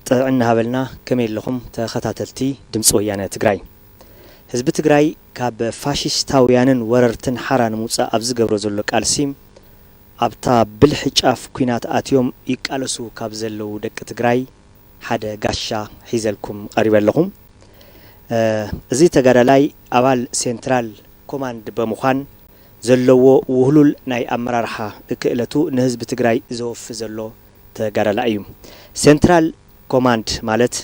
ጥዕና ሃበልና። ከመይ ኣለኹም ተኸታተልቲ ድምፂ ወያነ ትግራይ? ህዝቢ ትግራይ ካብ ፋሽስታውያንን ወረርትን ሓራ ንምውፃእ ኣብ ዝገብሮ ዘሎ ቃልሲ፣ ኣብታ ብልሒ ጫፍ ኲናት ኣትዮም ይቃለሱ ካብ ዘለዉ ደቂ ትግራይ ሓደ ጋሻ ሒዘልኩም ቀሪበ ኣለኹ። እ፣ እዚ ተጋዳላይ ኣባል ሴንትራል ኮማንድ ብምዃን ዘለዎ ውህሉል ናይ ኣመራርሓ ክእለቱ ንህዝቢ ትግራይ ዘወፊ ዘሎ ተጋዳላይ እዩ። ሴንትራል ኮማንድ ማለት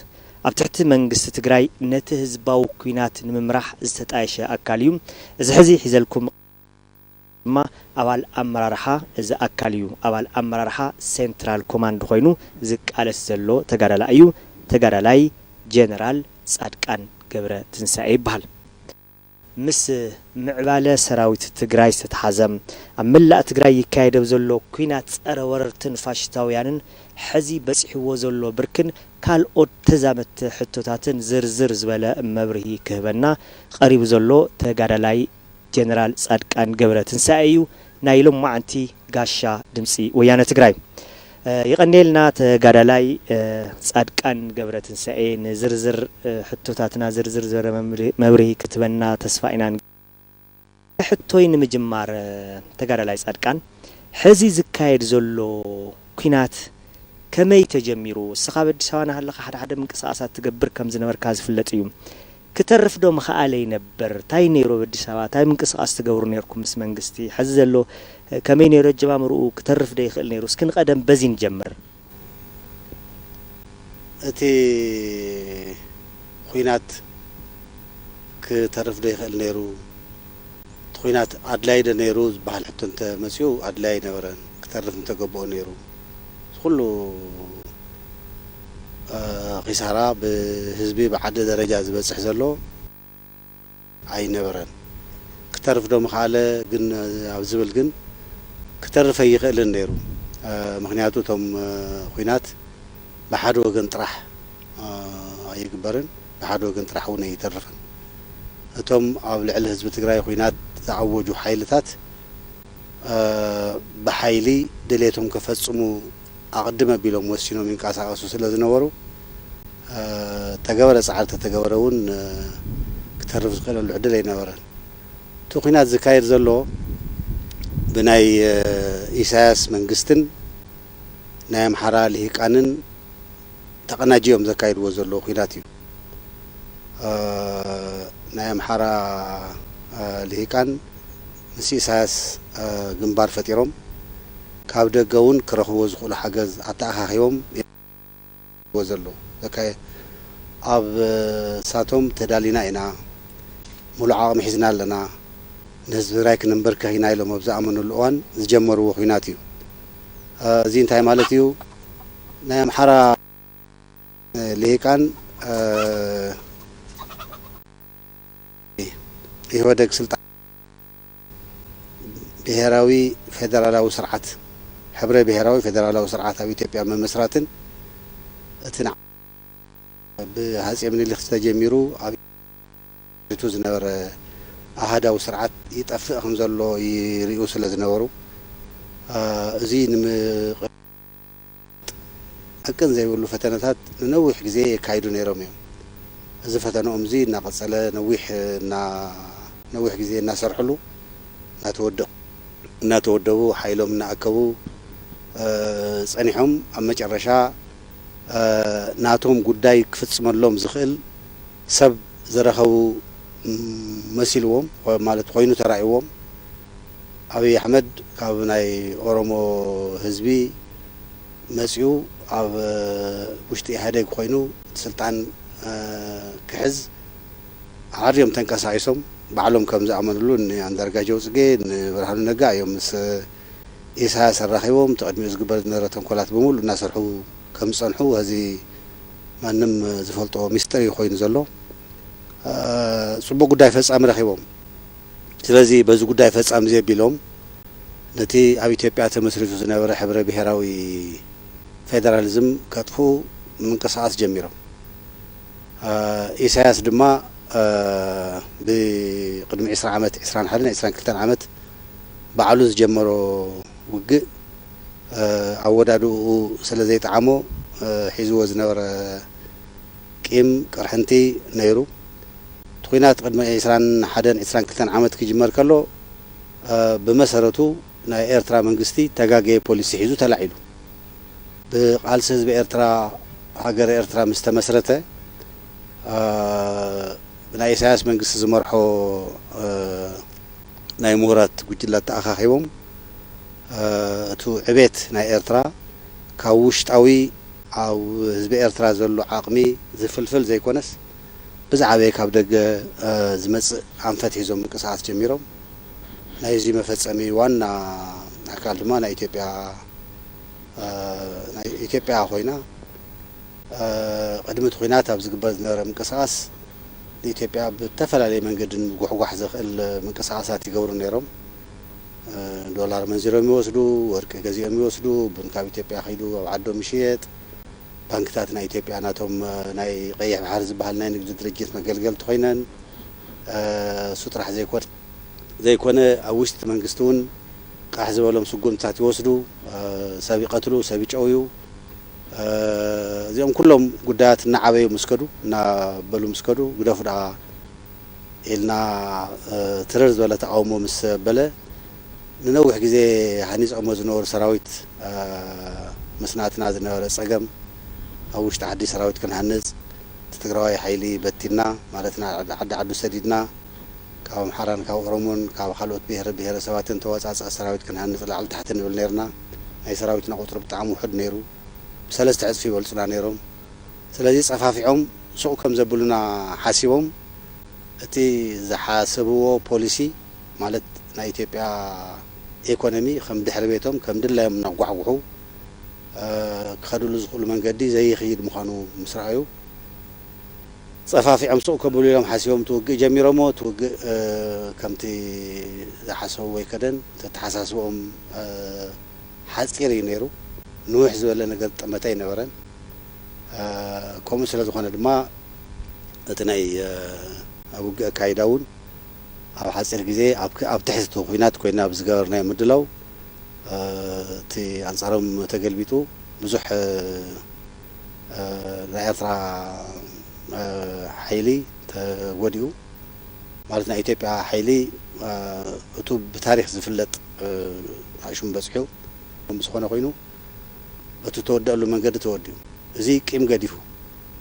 ኣብ ትሕቲ መንግስቲ ትግራይ ነቲ ህዝባዊ ኲናት ንምምራሕ ዝተጣየሸ ኣካል እዩ። እዚ ሕዚ ሒዘልኩም ድማ ኣባል ኣመራርሓ እዚ ኣካል እዩ። ኣባል ኣመራርሓ ሴንትራል ኮማንድ ኮይኑ ዝቃለስ ዘሎ ተጋዳላይ እዩ። ተጋዳላይ ጀነራል ጻድቃን ገብረ ትንሳኤ ይበሃል። ምስ ምዕባለ ሰራዊት ትግራይ ዝተተሓዘ፣ ኣብ መላእ ትግራይ ይካየድ ኣብ ዘሎ ኲናት ጸረ ወረርትን ፋሽስታውያንን ሕዚ በጺሕዎ ዘሎ ብርክን ካልኦት ተዛመድቲ ሕቶታትን ዝርዝር ዝበለ መብርሂ ክህበና ቀሪቡ ዘሎ ተጋዳላይ ጀነራል ጻድቃን ገብረ ትንሳኤ እዩ። ናይ ሎማዓንቲ ጋሻ ድምፂ ወያነ ትግራይ። እ፣ የቐንየልና ተጋዳላይ፣ እ፣ ጻድቃን ገብረ ትንሳኤ፣ ንዝርዝር፣ እ፣ ሕቶታትና ዝርዝር ዝበለ መምሪ-፣ መብርሂ ክትበና ተስፋ ኢና። ሕቶይ ንምጅማር፣ እ፣ ተጋዳላይ ጻድቃን፣ ሕዚ ዝካየድ ዘሎ ኲናት ከመይ ተጀሚሩ? እስኻ ኣብ ኣዲስ ኣበባ እናሃለኻ ሓደ ሓደ ምንቅስቓሳት ትገብር ከም ዝነበርካ ዝፍለጥ እዩ። ክተርፍ ዶ ምኽኣለ ይነበር? እንታይ ነይሩ ኣብ ኣዲስ ኣበባ? እንታይ ምንቅስቓስ ትገብሩ ነይርኩም ምስ መንግስቲ? ሕዚ ዘሎ፣ እ፣ ከመይ ነይሩ ኣጀማምርኡ? ክተርፍ ዶ ይኽእል ነይሩ? እስኪ ንቐደም በዚ ንጀምር። እቲ ኹናት ክተርፍ ዶ ይኽእል ነይሩ? እቲ ኹናት ኣድላይ ዶ ነይሩ ዝበሃል ሕቶ እንተ መጺኡ፣ ኣድላይ ኣይነበረን። ክተርፍ ምተገብኦ ነይሩ። እዚ ኩሉ፣ እ፣ ኺሳራ ብህዝቢ ብዓዲ ደረጃ ዝበጽሕ ዘሎ ኣይነበረን። ክተርፍ ዶ ምኽኣለ ግን፣ ኣብ ዝብል ግን ክተርፍ ኣይኽእልን ነይሩ። እ፣ ምኽንያቱ እቶም፣ እ፣ ኹናት ብሓደ ወገን ጥራሕ፣ እ፣ ኣይግበርን፣ ብሓደ ወገን ጥራሕ እውን ኣይተርፍን። እቶም ኣብ ልዕሊ ህዝቢ ትግራይ ኹናት ዝኣወጁ ሓይልታት፣ እ፣ ብሓይሊ ድሌቶም ከፈጽሙ ኣቕድም ኣቢሎም ወሲኖም ይንቀሳቐሱ ስለ ዝነበሩ፣ እ፣ ተገበረ ጻዕሪ ተተገበረ እውን፣ እ፣ ክተርፍ ዝኽእለሉ ዕድል ኣይነበረን። እቲ ኹናት ዝካየድ ዘሎ ብናይ፣ እ፣ ኢሳያስ መንግስትን ናይ ኣምሓራ ልሂቃንን ተቐናጅዮም ዘካይድዎ ዘለዉ ኹናት እዩ። እ፣ ናይ ኣምሓራ፣ እ፣ ልሂቃን ምስ ኢሳያስ፣ እ፣ ግንባር ፈጢሮም ካብ ደገ እውን ክረኽብዎ ዝኽእሉ ሓገዝ ኣተኣኻኺቦም ዘለዉ። ዘካየ-፣ ኣብ፣ እ፣ ሳቶም ተዳሊና ኢና፣ ሙሉእ ዓቕሚ ሒዝና ኣለና፣ ንህዝቢ ትግራይ ክነንበርከኽ ኢና ኢሎም ኣብ ዝኣመኑሉ እዋን ዝጀመርዎ ኹናት እዩ። እ፣ እዚ እንታይ ማለት እዩ? ናይ ኣምሓራ ልሂቃን፣ እ፣ ኢህወደግ ስልጣን ብሄራዊ ፌደራላዊ ስርዓት፣ ሕብረ ብሄራዊ ፌደራላዊ ስርዓት ኣብ ኢትዮጵያ ምምስራትን እቲ ንዓ-፣ ብሃጼ ምኒልክ ተጀሚሩ ኣብ ቱ ዝነበረ ኣሃዳዊ ስርዓት ይጠፍእ ከም ዘሎ ይርእዩ ስለ ዝነበሩ፣ እ፣ እዚ ንምቕ-፣ ዕቅን ዘይብሉ ፈተነታት ንነዊሕ ግዜ የካይዱ ነይሮም እዮም። እዚ ፈተነኦም እዚ እናቐጸለ ነዊሕ እና-፣ ነዊሕ ግዜ እናሰርሕሉ እናተወደ-፣ እናተወደቡ ሓይሎም እናኣከቡ፣ እ፣ ጸኒሖም ኣብ መጨረሻ፣ እ፣ ናቶም ጉዳይ ክፍጽመሎም ዝኽእል ሰብ ዝረኸቡ፣ ም-፣ መሲልዎም፣ ኾ-፣ ማለት ኮይኑ ተራእይዎም፣ ኣብይ ኣሕመድ ካብ ናይ ኦሮሞ ህዝቢ መጺኡ ኣብ ውሽጢ ኢህኣዴግ ኮይኑ ስልጣን፣ እ፣ ክሕዝ ኣዕርዮም ተንቀሳቒሶም፣ ባዕሎም ከም ዝኣመንሉ ንኣንዳርጋቸው ጽጌ፣ ንብርሃኑ ነጋ እዮም ምስ ኢሳያስ ኣራኺቦም፣ እቲ ቅድሚኡ ዝግበር ዝነበረ ተንኮላት ብምሉእ እናሰርሑ ከም ዝጸንሑ፣ እዚ ማንም ዝፈልጦ ሚስጥር እዩ ኮይኑ ዘሎ። እ፣ ጽቡቕ ጉዳይ ፈጻሚ ረኺቦም። ስለዚ በዚ ጉዳይ ፈጻሚ እዚ ኣቢሎም ነቲ ኣብ ኢትዮጵያ ተመስሪቱ ዝነበረ ሕብረ ብሄራዊ ፌደራሊዝም ከጥፍኡ ምንቅስቓስ ጀሚሮም። እ፣ ኢሳያስ ድማ፣ እ፣ ብቅድሚ ዕስራ ዓመት፣ ዕስራን ሓደን ዕስራን ክልተን ዓመት ባዕሉ ዝጀመሮ ውግእ፣ እ፣ ኣወዳድኡ ስለ ዘይጠዓሞ፣ ሒዝዎ ዝነበረ ቂም ቅርሕንቲ ነይሩ። እቲ ኲናት ቅድሚ ዕስራን ሓደን ዕስራን ክልተን ዓመት ክጅመር ከሎ ብመሰረቱ ናይ ኤርትራ መንግስቲ ተጋገየ ፖሊሲ ሒዙ ተላዒሉ። ብቃልሲ ህዝቢ ኤርትራ ሃገረ ኤርትራ ምስ ተመስረተ ብናይ ኢሳያስ መንግስቲ ዝመርሖ ናይ ምሁራት ጉጅለ ተኣኻኺቦም እቲ ዕቤት ናይ ኤርትራ ካብ ውሽጣዊ ኣብ ህዝቢ ኤርትራ ዘሎ ዓቕሚ ዝፍልፍል ዘይኮነስ ብዝዓበየ ካብ ደገ ዝመጽእ ኣንፈት ሒዞም ምንቅስቃስ ጀሚሮም። ናይዚ መፈጸሚ ዋና ኣካል ድማ ናይ ኢትዮጵያ ኢትዮጵያ ኮይና ቅድሚ እቲ ኲናት ኣብ ዝግበር ዝነበረ ምንቅስቃስ ንኢትዮጵያ ብተፈላለየ መንገዲ ንጉሕጓሕ ዘኽእል ምንቅስቃሳት ይገብሩ ነይሮም። ዶላር መንዚሮም ይወስዱ፣ ወርቂ ገዚኦም ይወስዱ፣ ቡን ካብ ኢትዮጵያ ከይዱ ኣብ ዓዶም ይሽየጥ፣ ባንክታት ናይ ኢትዮጵያ ናቶም ናይ ቀይሕ ባሕሪ ዝበሃል ናይ ንግዲ ድርጅት መገልገልቲ ኮይነን እሱ ጥራሕ ዘይኮነ ዘይኮነ ኣብ ውሽጢ መንግስቲ እውን ቃሕ ዝበሎም ስጉምትታት ይወስዱ፣ ሰብ ይቐትሉ፣ ሰብ ይጨውዩ። እዚኦም ኩሎም ጉዳያት እናዓበዩ ምስ ከዱ እናበሉ ምስ ከዱ ግደፉ ደኣ ኢልና ትርር ዝበለ ተቃውሞ ምስ ኣበለ ንነዊሕ ግዜ ሃኒጾሞ ዝነበሩ ሰራዊት ምስ ናትና ዝነበረ ጸገም ኣብ ውሽጢ ዓዲ ሰራዊት ክንሃንጽ እቲ ትግራዋይ ሓይሊ በቲንና ማለት ዓዲ ዓዱ ሰዲድና ካብ ኣምሓራን ካብ ኦሮሞን ካብ ካልኦት ብሄር ብሄረሰባትን ተወጻጸአ ሰራዊት ክንሃንጽ ላዕሊ ታሕቲ ንብል ነርና። ናይ ሰራዊትና ቁጽሪ ብጣዕሚ ውሑድ ነይሩ። ብሰለስተ ዕጽፊ ይበልጹና ነይሮም። ስለዚ ጸፋፊዖም ሱቕ ከም ዘብሉና ሓሲቦም እቲ ዝሓሰብዎ ፖሊሲ ማለት ናይ ኢትዮጵያ ኢኮኖሚ ከም ድሕሪ ቤቶም ከም ድላዮም እናጓሕጉሑ ክኸድሉ ዝኽእሉ መንገዲ ዘይኽይድ ምዃኑ ምስ ረኣዩ ጸፋፊዖም ሱቕ ከብሉ ኢሎም ሓሲቦም እቲ ውግእ ጀሚሮሞ እቲ ውግእ ከምቲ ዝሓሰብዎ ኣይከደን። ተተሓሳስቦኦም ሓጺር እዩ ነይሩ። ንውሕ ዝበለ ነገር ጠመተ ኣይነበረን። ከምኡ ስለ ዝኾነ ድማ እቲ ናይ ውግእ ኣካይዳ እውን ኣብ ሓጺር ግዜ ኣብ ትሕቲ ኲናት ኮይና ኣብ ዝገበርናዮ ምድላው እቲ ኣንጻሮም ተገልቢጡ ብዙሕ ናይ ኤርትራ ሓይሊ ተወዲኡ ማለት ናይ ኢትዮጵያ ሓይሊ እቱ ብታሪክ ዝፍለጥ ሽም በፅሑ ዝኾነ ኮይኑ በቲ ተወደአሉ መንገዲ ተወዲኡ እዚ ቂም ገዲፉ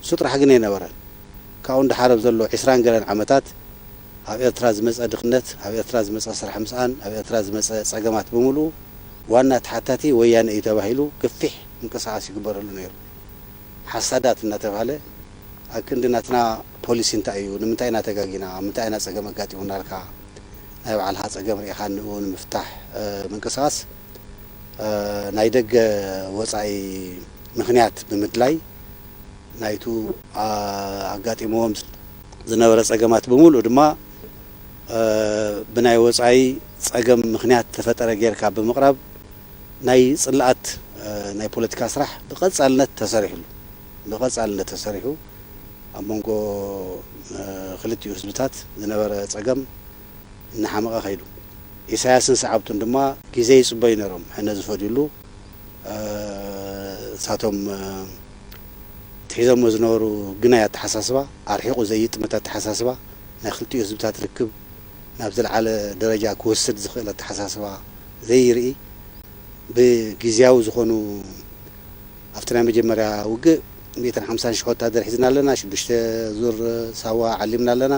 እሱ ጥራሕ ግን ኣይነበረን። ካብኡ ንደሓር ኣብ ዘሎ ዕስራን ገለን ዓመታት ኣብ ኤርትራ ዝመጸ ድኽነት፣ ኣብ ኤርትራ ዝመጸ ስራሕ ምስኣን፣ ኣብ ኤርትራ ዝመጸ ጸገማት ብምሉኡ ዋና ተሓታቲ ወያነ እዩ ተባሂሉ ገፊሕ ምንቅስቃስ ይግበረሉ ነይሩ። ሓሳዳት እናተባህለ ኣብ ክንዲ ናትና ፖሊሲ እንታይ እዩ፣ ንምንታይ ኢና ተጋጊና፣ ኣብ ምንታይ ኢና ጸገም ኣጋጢሙና ኢልካ ናይ ባዕልኻ ጸገም ርኢኻ ንኡ ንምፍታሕ ምንቅስቃስ ናይ ደገ ወጻኢ ምኽንያት ብምድላይ ናይቱ ኣጋጢምዎም ዝነበረ ጸገማት ብምሉኡ ድማ ብናይ ወጻኢ ጸገም ምኽንያት ተፈጠረ ጌርካ ብምቕራብ ናይ ጽልኣት ናይ ፖለቲካ ስራሕ ብቐጻልነት ተሰሪሕሉ ብቐጻልነት ተሰሪሑ ኣብ መንጎ ክልቲኡ ህዝብታት ዝነበረ ጸገም እናሓመቐ ከይዱ። ኢሳያስን ሰዓብቱን ድማ ግዜ ይጽበዩ ነይሮም ሕነ ዝፈድዩሉ። እሳቶም ትሒዞሞ ዝነበሩ ግናይ ኣተሓሳስባ፣ ኣርሒቑ ዘይጥምት ኣተሓሳስባ፣ ናይ ክልቲኡ ህዝብታት ርክብ ናብ ዝለዓለ ደረጃ ክወስድ ዝኽእል ኣተሓሳስባ ዘይርኢ፣ ብግዝያዊ ዝኾኑ ኣብቲ ናይ መጀመርያ ውግእ ሚእትን ሓምሳን ሽሕ ወታደር ሒዝና ኣለና። ሽዱሽተ ዙር ሳዋ ዓሊምና ኣለና።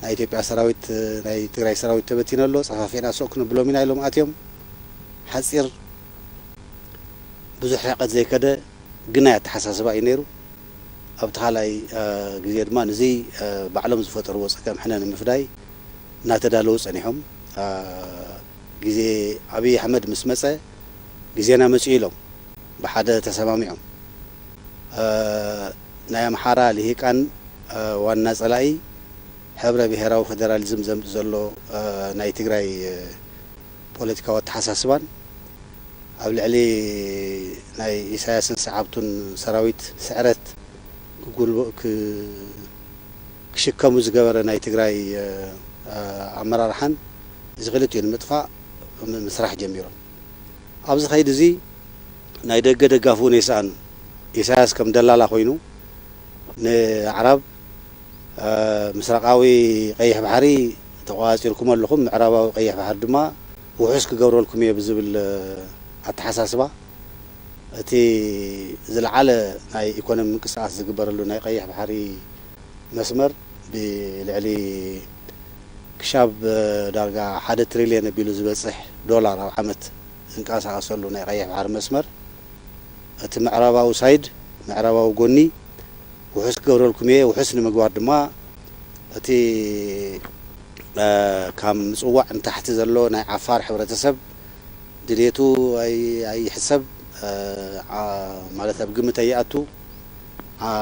ናይ ኢትዮጵያ ሰራዊት ናይ ትግራይ ሰራዊት ተበቲኑ ኣሎ። ጸፋፊዕና ሱቕ ክንብሎም ኢና ኢሎም ኣትዮም። ሓጺር ብዙሕ ርሕቀት ዘይከደ ግናይ ኣተሓሳስባ እዩ ነይሩ። ኣብቲ ካልኣይ ግዜ ድማ ነዚ ባዕሎም ዝፈጠርዎ ጸገም ሕነ ንምፍዳይ እናተዳለዉ ጸኒሖም። ግዜ ኣብይ ኣሕመድ ምስ መጸ ግዜና መጺኡ ኢሎም ብሓደ ተሰማሚዖም። ናይ ኣምሓራ ልሂቃን ዋና ጸላኢ ሕብረ ብሄራዊ ፌደራሊዝም ዘምጽእ ዘሎ ናይ ትግራይ ፖለቲካዊ ኣተሓሳስባን ኣብ ልዕሊ ናይ ኢሳያስን ሰዓብቱን ሰራዊት ስዕረት ክጉልበ- ክ- ክሽከሙ ዝገበረ ናይ ትግራይ ኣመራርሓን እዚ ክልቲኡ ንምጥፋእ ምስራሕ ጀሚሮም። ኣብዚ ከይዲ እዚ ናይ ደገ ደጋፊ እውን ኣይሰኣኑን። ኢሳያስ ከም ደላላ ኮይኑ ንኣዕራብ፣ እ፣ ምስራቃዊ ቀይሕ ባሕሪ ተቆጻጺርኩም ኣለኹም፣ ምዕራባዊ ቀይሕ ባሕሪ ድማ ውሑስ ክገብረልኩም እየ ብዝብል፣ እ፣ ኣተሓሳስባ፣ እቲ ዝለዓለ ናይ ኢኮኖሚ ምንቅስቃስ ዝግበረሉ ናይ ቀይሕ ባሕሪ መስመር ብልዕሊ ክሻብ፣ እ፣ ዳርጋ ሓደ ትሪልየን ኣቢሉ ዝበጽሕ ዶላር ኣብ ዓመት ዝንቀሳቐሰሉ ናይ ቀይሕ ባሕሪ መስመር፣ እቲ ምዕራባዊ ሳይድ፣ ምዕራባዊ ጎኒ ውሑስ ክገብረልኩም እየ። ውሑስ ንምግባር ድማ እቲ፣ እ፣ ካብ ምጽዋዕ ንታሕቲ ዘሎ ናይ ዓፋር ሕብረተሰብ ድሌቱ ኣይ-፣ ኣይሕሰብ፣ እ፣ ዓ-፣ ማለት ኣብ ግምት ኣይኣቱ። ዓ-፣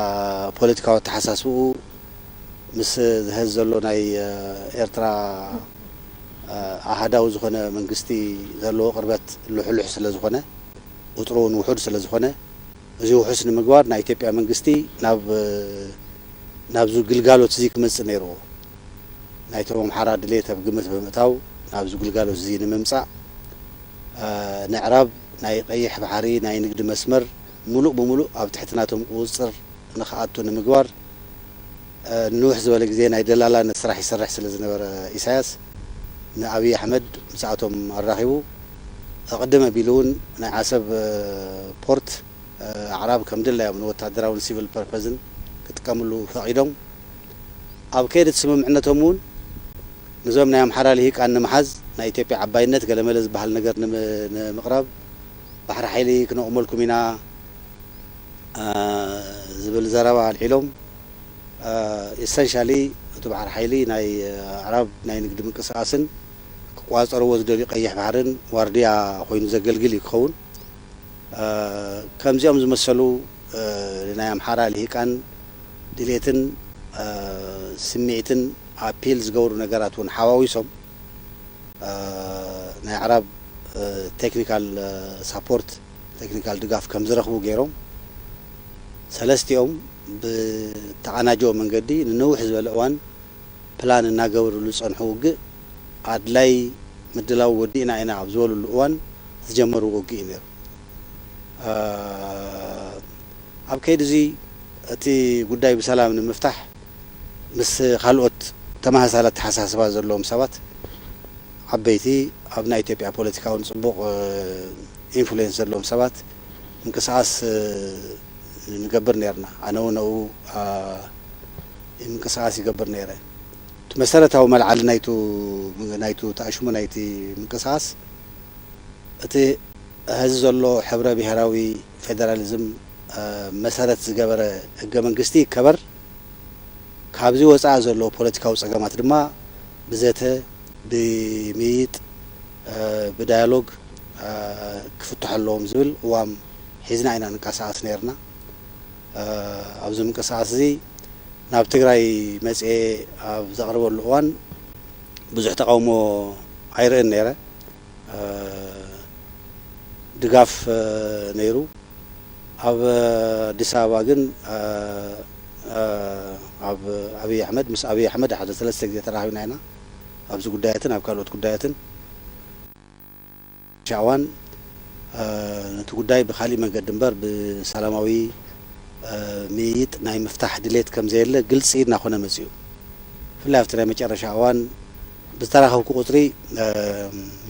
ፖለቲካዊ ኣተሓሳስብኡ ምስ ዝሕዝ ዘሎ ናይ፣ እ፣ ኤርትራ፣ እ፣ ኣሃዳዊ ዝኾነ መንግስቲ ዘለዎ ቅርበት ልሕሉሕ ስለ ዝኾነ፣ ቁጽሩ እውን ውሑድ ስለ ዝኾነ፣ እዚ ውሑስ ንምግባር ናይ ኢትዮጵያ መንግስቲ ናብ፣ ናብዚ ግልጋሎት እዚ ክመጽእ ነይርዎ። ናይቶም ኣምሓራ ድሌት ኣብ ግምት ብምእታው ናብዚ ግልጋሎት እዚ ንምምጻእ፣ እ፣ ንዕራብ ናይ ቀይሕ ባሕሪ ናይ ንግዲ መስመር ምሉእ ብምሉእ ኣብ ትሕቲ ናቶም ቁጽጽር ንኽኣቱ ንምግባር፣ እ፣ ንንውሕ ዝበለ ግዜ ናይ ደላላነት ስራሕ ይሰርሕ ስለ ዝነበረ ኢሳያስ ንኣብይ ኣሕመድ ምስኣቶም ኣራኺቡ፣ ኣቕድም ኣቢሉ እውን ናይ ዓሰብ፣ እ፣ ፖርት፣ እ፣ ኣዕራብ ከም ድላዮም ንወታደራውን ሲቪል ፐርፐዝን ክጥቀምሉ ፈቒዶም። ኣብ ከይዲ እቲ ስምምዕነቶም እውን ነዞም ናይ ኣምሓራ ልሂቃን ንምሓዝ ናይ ኢትዮጵያ ዓባይነት ገለመለ ዝበሃል ነገር ንም-፣ ንምቕራብ ባሕሪ ሓይሊ ክነቑመልኩም ኢና፣ እ፣ ዝብል ዘረባ ኣልዒሎም። እ፣ ኢሰንሻሊ እቲ ባሕሪ ሓይሊ ናይ ኣዕራብ ናይ ንግዲ ምንቅስቃስን ክቋጸርዎ ዝደልዩ ቀይሕ ባሕርን ዋርድያ ኮይኑ ዘገልግል እዩ ክኸውን። እ፣ ከምዚኦም ዝመሰሉ፣ እ፣ ናይ ኣምሓራ ልሂቃን ድሌትን፣ እ፣ ስምዒትን ኣፒል ዝገብሩ ነገራት እውን ሓዋዊሶም፣ እ፣ ናይ ኣዕራብ፣ እ፣ ቴክኒካል፣ እ፣ ሳፖርት፣ ቴክኒካል ድጋፍ ከም ዝረኽቡ ገይሮም፣ ሰለስቲኦም ብተቐናጀወ መንገዲ ንነዊሕ ዝበለ እዋን ፕላን እናገበሩሉ ዝጸንሑ ውግእ ኣድላይ ምድላው ወዲእና ኢና ኣብ ዝበሉሉ እዋን ዝጀመርዎ ውግእ እዩ ነይሩ። እ፣ ኣብ ከይዲ እዚ እቲ ጉዳይ ብሰላም ንምፍታሕ ምስ ካልኦት ተመሳሳሊ ኣተሓሳስባ ዘለዎም ሰባት፣ ዓበይቲ ኣብ ናይ ኢትዮጵያ ፖለቲካ እውን ጽቡቕ፣ እ፣ ኢንፍሉዌንስ ዘለዎም ሰባት ምንቅስቃስ፣ እ፣ ንገብር ነይርና። ኣነ እውን ኣብኡ፣ እ፣ ምንቅስቃስ ይገብር ነይረ። እቲ መሰረታዊ መልዓሊ ናይቱ፣ ናይቱ ተኣሽሙ ናይቲ ምንቅስቃስ እቲ ሕዚ ዘሎ ሕብረ ብሄራዊ ፌደራሊዝም፣ እ፣ መሰረት ዝገበረ ህገ መንግስቲ ይከበር፣ ካብዚ ወፃኢ ዘለዉ ፖለቲካዊ ፀገማት ድማ ብዘተ፣ ብምይይጥ፣ እ፣ ብዳያሎግ፣ እ፣ ክፍትሑ ኣለዎም ዝብል ቅዋም ሒዝና ኢና ንንቀሳቐስ ነይርና። እ፣ ኣብዚ ምንቅስቃስ እዚ ናብ ትግራይ መፅኤ ኣብ ዘቕርበሉ እዋን ብዙሕ ተቃውሞ ኣይርእን ነይረ። እ፣ ድጋፍ፣ እ፣ ነይሩ። ኣብ ኣዲስ ኣበባ ግን፣ እ፣ እ፣ ኣብ ኣብይ ኣሕመድ፣ ምስ ኣብይ ኣሕመድ ሓደ ሰለስተ ግዜ ተራኺብና ኢና። ኣብዚ ጉዳያትን ኣብ ካልኦት ጉዳያትን ሻዋን፣ እ፣ ነቲ ጉዳይ ብኻሊእ መንገዲ እምበር ብሰላማዊ፣ እ፣ ምይይጥ ናይ ምፍታሕ ድሌት ከም ዘየለ ግልፂ እናኾነ መፂኡ። ብፍላይ ኣብቲ ናይ መጨረሻ እዋን ብዝተራኸብኩ ቁፅሪ፣ እ፣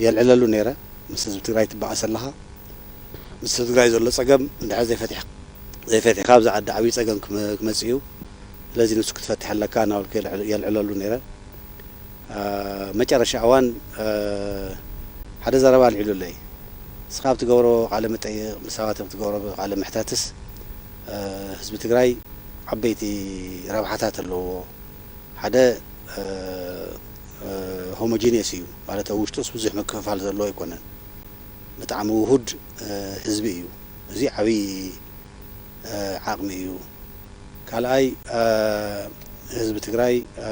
የልዕለሉ ነይረ። ምስ ህዝቢ ትግራይ ትበኣስ ኣለኻ። ምስ ህዝቢ ትግራይ ዘሎ ፀገም እንድሕር ዘይፈቲሕ-፣ ዘይፈቲሕካ ኣብዛ ዓዲ ዓብዪ ፀገም ክመ-፣ ክመፅእ እዩ። ስለዚ ንሱ ክትፈትሕ ኣለካ እናበልኩ የልዕል-፣ የልዕለሉ ነይረ። እ፣ መጨረሻ እዋን፣ እ፣ ሓደ ዘረባ ኣልዒሉለይ። ንስኻ ኣብ ትገብሮ ቃለ መጠይቕ፣ ምስ ሰባት ኣብ ትገብሮ ቃለ ምሕታትስ፣ እ፣ ህዝቢ ትግራይ ዓበይቲ ረብሓታት ኣለዎ። ሓደ፣ እ፣ እ፣ ሆሞጂኒየስ እዩ፣ ማለት ኣብ ውሽጡስ ብዙሕ ምክፍፋል ዘለዎ ኣይኮነን። ብጣዕሚ ውሁድ፣ እ፣ ህዝቢ እዩ። እዚ ዓብዪ፣ እ፣ ዓቕሚ እዩ። ካልኣይ፣ እ፣ ህዝቢ ትግራይ፣ እ፣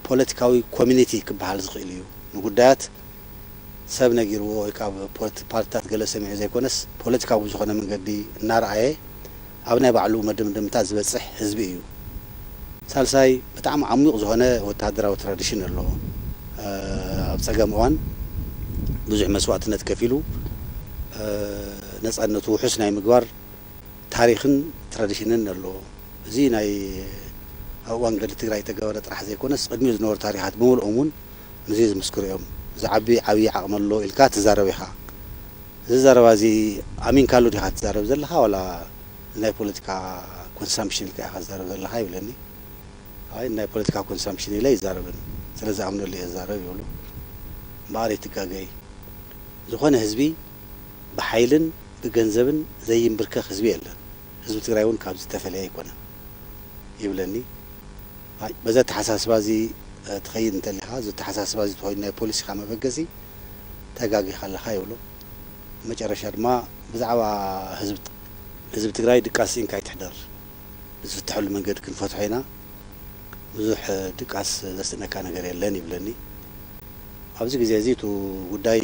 ፖለቲካዊ ኮሚኒቲ ክበሃል ዝኽእል እዩ። ንጉዳያት ሰብ ነጊርዎ ወይ ካብ ፖለቲ-፣ ፓርቲታት ገለ ሰሚዑ ዘይኮነስ፣ ፖለቲካዊ ብዝኾነ መንገዲ እናረኣየ ኣብ ናይ ባዕሉ መደምደምታ ዝበጽሕ ህዝቢ እዩ። ሳልሳይ፣ ብጣዕሚ ዓሚቕ ዝኾነ ወተሃደራዊ ትራዲሽን ኣለዎ። እ፣ ኣብ ጸገም እዋን ብዙሕ መስዋእትነት ከፊሉ፣ እ፣ ነጻነቱ ውሑስ ናይ ምግባር ታሪኽን ትራዲሽንን ኣለዎ። እዚ ናይ ኣብ እዋን ገድሊ ትግራይ ተገበረ ጥራሕ ዘይኮነስ፣ ቅድሚኡ ዝነበሩ ታሪኻት ብምልኦም እውን ንዚ ዝምስክሩ እዮም። እዚ ዓቢ ዓብዪ ዓቕሚ ኣለዎ ኢልካ ትዛረብ ኢኻ። እዚ ዘረባ እዚ ኣሚንካሉ ዲኻ ትዛረብ ዘለኻ፣ ዋላ ናይ ፖለቲካ ኮንሳምፕሽን ኢልካ ኢኻ ትዛረብ ዘለኻ ይብለኒ። ኣይ፣ ናይ ፖለቲካ ኮንሳምፕሽን ኢለ ይዛረብን፣ ስለ ዝኣምነሉ እየ ዝዛረብ ይብሉ። እምበኣር ይትጋገይ። ዝኾነ ህዝቢ ብሓይልን ብገንዘብን ዘይንብርከኽ ህዝቢ የለን። ህዝቢ ትግራይ እውን ካብዚ ዝተፈለየ ኣይኮነን ይብለኒ። ኣይ፣ በዚ ኣተሓሳስባ እዚ፣ እ፣ ትኸይድ እንተሊኻ፣ እዚ ኣተሓሳስባ እዚ ተኾይኑ ናይ ፖሊሲኻ መበገሲ ተጋጊኻ ኣለኻ ይብሎ። መጨረሻ ድማ ብዛዕባ ህዝቢ፣ ህዝቢ ትግራይ ድቃስ ስኢንካ ኣይትሕደር፣ ብዝፍትሐሉ መንገዲ ክንፈትሖ ኢና፣ ብዙሕ ድቃስ ዘስእነካ ነገር የለን ይብለኒ። ኣብዚ ግዜ እዚ እቲ ጉዳይ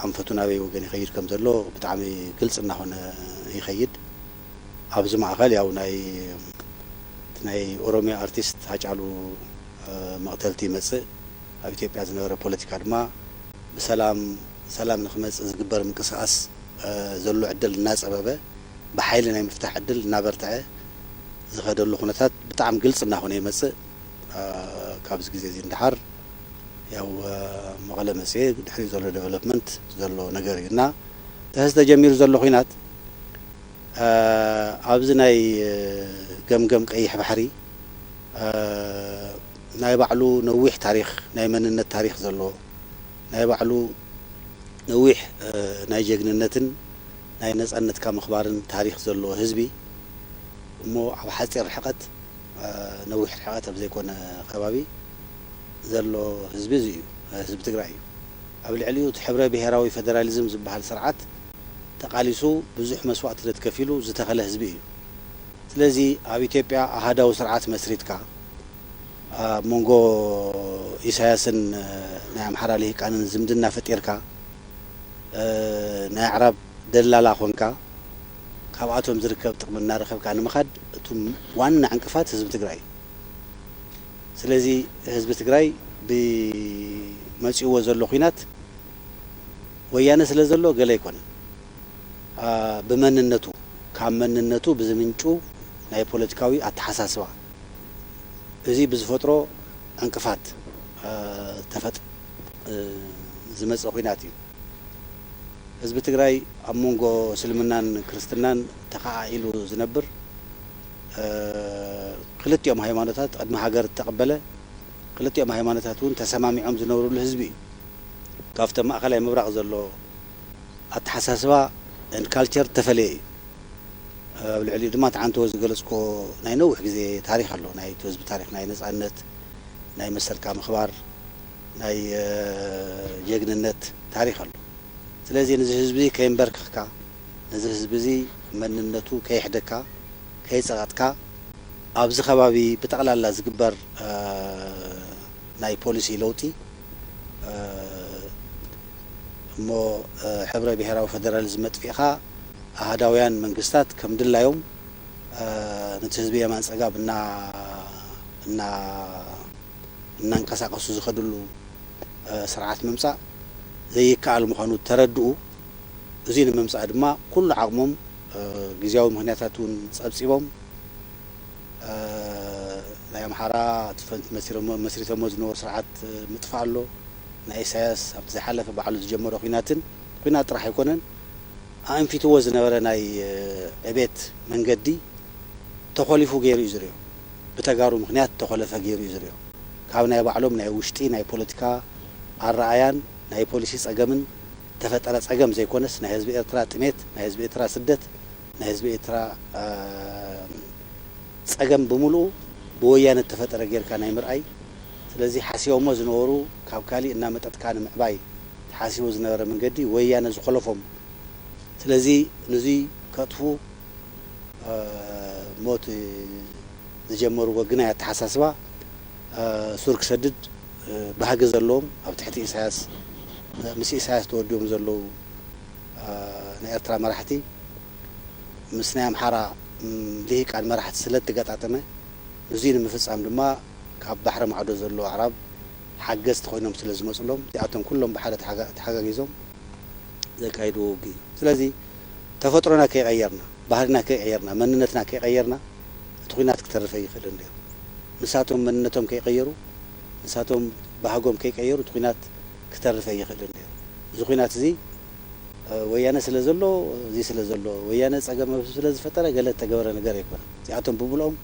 ኣንፈቱ ናበይ ወገን ይኸይድ ከም ዘሎ ብጣዕሚ ግልፂ እናኾነ ይኸይድ። ኣብዚ ማእኸል ያው ናይ፣ እቲ ናይ ኦሮሚያ ኣርቲስት ሃጫሉ፣ እ፣ መቕተልቲ ይመፅእ። ኣብ ኢትዮጵያ ዝነበረ ፖለቲካ ድማ ብሰላም፣ ሰላም ንክመፅእ ዝግበር ምንቅስቃስ፣ እ፣ ዘሎ ዕድል እናፀበበ፣ ብሓይሊ ናይ ምፍታሕ ዕድል እናበርትዐ ዝኸደሉ ኩነታት ብጣዕሚ ግልፂ እናኾነ ይመፅእ። እ፣ ካብዚ ግዜ እዚ ንደሓር ያው፣ እ፣ መቐለ መፅየ ድሕሪኡ ዘሎ ዴቨሎፕመንት ዘሎ ነገር እዩ እና፣ እቲ ሕዚ ተጀሚሩ ዘሎ ኹናት፣ እ፣ ኣብዚ ናይ፣ እ፣ ገምገም ቀይሕ ባሕሪ፣ እ፣ ናይ ባዕሉ ነዊሕ ታሪኽ፣ ናይ መንነት ታሪኽ ዘለዎ፣ ናይ ባዕሉ ነዊሕ፣ እ፣ ናይ ጀግንነትን ናይ ነጻነትካ ምኽባርን ታሪኽ ዘለዎ ህዝቢ፣ እሞ ኣብ ሓጺር ርሕቀት፣ እ፣ ነዊሕ ርሕቀት ኣብ ዘይኮነ ከባቢ ዘሎ ህዝቢ እዚ እዩ፣ ህዝቢ ትግራይ እዩ። ኣብ ልዕሊኡ እቲ ሕብረ ብሄራዊ ፌደራሊዝም ዝበሃል ስርዓት ተቓሊሱ ብዙሕ መስዋእትነት ከፊሉ ዝተኸለ ህዝቢ እዩ። ስለዚ ኣብ ኢትዮጵያ ኣሃዳዊ ስርዓት መስሪትካ፣ ኣብ መንጎ ኢሳያስን፣ እ፣ ናይ ኣምሓራ ልሂቃንን ዝምድና ፈጢርካ፣ እ፣ ናይ ኣዕራብ ደላላ ኾንካ፣ ካብኣቶም ዝርከብ ጥቕሚ እናረኸብካ ንምኻድ እቱም ዋና ዕንቅፋት ህዝቢ ትግራይ እዩ። ስለዚ ህዝቢ ትግራይ ብመፂእዎ ዘሎ ኹናት ወያነ ስለ ዘሎ ገለ ኣይኮነን። አ፣ ብመንነቱ፣ ካብ መንነቱ ብዝምንጩ ናይ ፖለቲካዊ ኣተሓሳስባ፣ እዚ ብዝፈጥሮ ዕንቅፋት፣ አ፣ ተፈጥ-፣ እ፣ ዝመፀ ኹናት እዩ። ህዝቢ ትግራይ ኣብ መንጎ እስልምናን ክርስትናን ተኸኣኢሉ ዝነብር፣ እ፣ ክልቲኦም ሃይማኖታት ቅድሚ ሃገር እተቐበለ፣ ክልቲኦም ሃይማኖታት እውን ተሰማሚዖም ዝነብርሉ ህዝቢ እዩ። ካብቶም ማእኸላይ ምብራቕ ዘሎ ኣተሓሳስባ and culture ተፈለየ እዩ። ኣብ ልዕሊኡ ድማ እቲ ዓንተዎ ዝገለጽኮ ናይ ነዊሕ ግዜ ታሪኽ ኣሎ። ናይ እቲ ህዝቢ ታሪኽ ናይ ነጻነት፣ ናይ መሰልካ ምኽባር፣ ናይ፣ እ፣ ጀግንነት ታሪኽ ኣሎ። ስለዚ ነዚ ህዝቢ ከየንበርክኽካ፣ ነዚ ህዝቢ እዚ መንነቱ ከየሕደካ፣ ከየጸቐጥካ፣ ኣብዚ ከባቢ ብጠቕላላ ዝግበር፣ እ፣ ናይ ፖሊሲ ለውጢ፣ እ፣ እሞ፣ እ፣ ሕብረ ብሄራዊ ፌደራሊዝም መጥፊእኻ ኣሃዳውያን መንግስታት ከም ድላዮም፣ እ፣ ነቲ ህዝቢ የማን ጸጋም እና-፣ እና-፣ እናንቀሳቐሱ ዝኸድሉ፣ እ፣ ስርዓት ምምጻእ ዘይከኣል ምዃኑ ተረድኡ። እዚ ንምምጻእ ድማ ኩሉ ዓቕሞም፣ እ፣ ግዝያዊ ምኽንያታት እውን ጸብጺቦም፣ እ፣ ናይ ኣምሓራ እቲ ፈንት መስሪቶሞ-፣ መስሪቶሞ ዝነበሩ ስርዓት፣ እ፣ ምጥፋእ ኣሎ። ናይ ኢሳያስ ኣብቲ ዝሓለፈ ባዕሉ ዝጀመሮ ኲናትን፣ ኲናት ጥራሕ ኣይኮነን፣ ኣእንፊትዎ ዝነበረ ናይ፣ እ፣ ዕቤት መንገዲ ተኾሊፉ ገይሩ እዩ ዝርእዮ። ብተጋሩ ምኽንያት ተኾለፈ ገይሩ እዩ ዝርእዮ። ካብ ናይ ባዕሎም ናይ ውሽጢ ናይ ፖለቲካ ኣረኣያን ናይ ፖሊሲ ጸገምን ተፈጠረ ጸገም ዘይኮነስ፣ ናይ ህዝቢ ኤርትራ ጥሜት፣ ናይ ህዝቢ ኤርትራ ስደት፣ ናይ ህዝቢ ኤርትራ፣ እ፣ ጸገም ብምሉኡ ብወያነ እተፈጠረ ጌርካ ናይ ምርኣይ። ስለዚ ሓሲቦሞ ዝነበሩ ካብ ካሊእ እናመጠጥካ ንምዕባይ ተሓሲቡ ዝነበረ መንገዲ ወያነ ዝኾለፎም። ስለዚ ንዙይ ከጥፉ፣ እ፣ ሞት ዝጀመርዎ ግናይ ኣተሓሳስባ፣ እ፣ ሱር ክሰድድ፣ እ፣ ባህጊ ዘለዎም ኣብ ትሕቲ ኢሳያስ፣ ምስ ኢሳያስ ተወዲቦም ዘለዉ፣ እ፣ ናይ ኤርትራ መራሕቲ ምስ ናይ ኣምሓራ፣ ም፣ ልሂቃን መራሕቲ ስለ እተገጣጠመ፣ ንዙይ ንምፍጻም ድማ ካብ ባሕሪ ማዕዶ ዘለዉ ኣዕራብ ሓገዝቲ ኮይኖም ስለ ዝመጹሎም፣ እዚኣቶም ኩሎም ብሓደ ተሓጋ-፣ ተሓጋጊዞም ዘካይድዎ ውግእ እዩ። ስለዚ ተፈጥሮና ከይቐየርና፣ ባህርና ከይቀየርና፣ መንነትና ከይቀየርና፣ እቲ ኲናት ክተርፍ ኣይኽእልን ነይሩ። ንሳቶም መንነቶም ከይቀየሩ፣ ንሳቶም ባህጎም ከይቀየሩ፣ እቲ ኲናት ክተርፍ ኣይኽእልን ነይሩ። እዚ ኲናት እዚ፣ እ፣ ወያነ ስለ ዘሎ፣ እዚ ስለ ዘሎ፣ ወያነ ጸገም ኣብ ህዝቢ ስለ ዝፈጠረ ገለ እተገበረ ነገር ኣይኮነን። እዚኣቶም ብምልኦም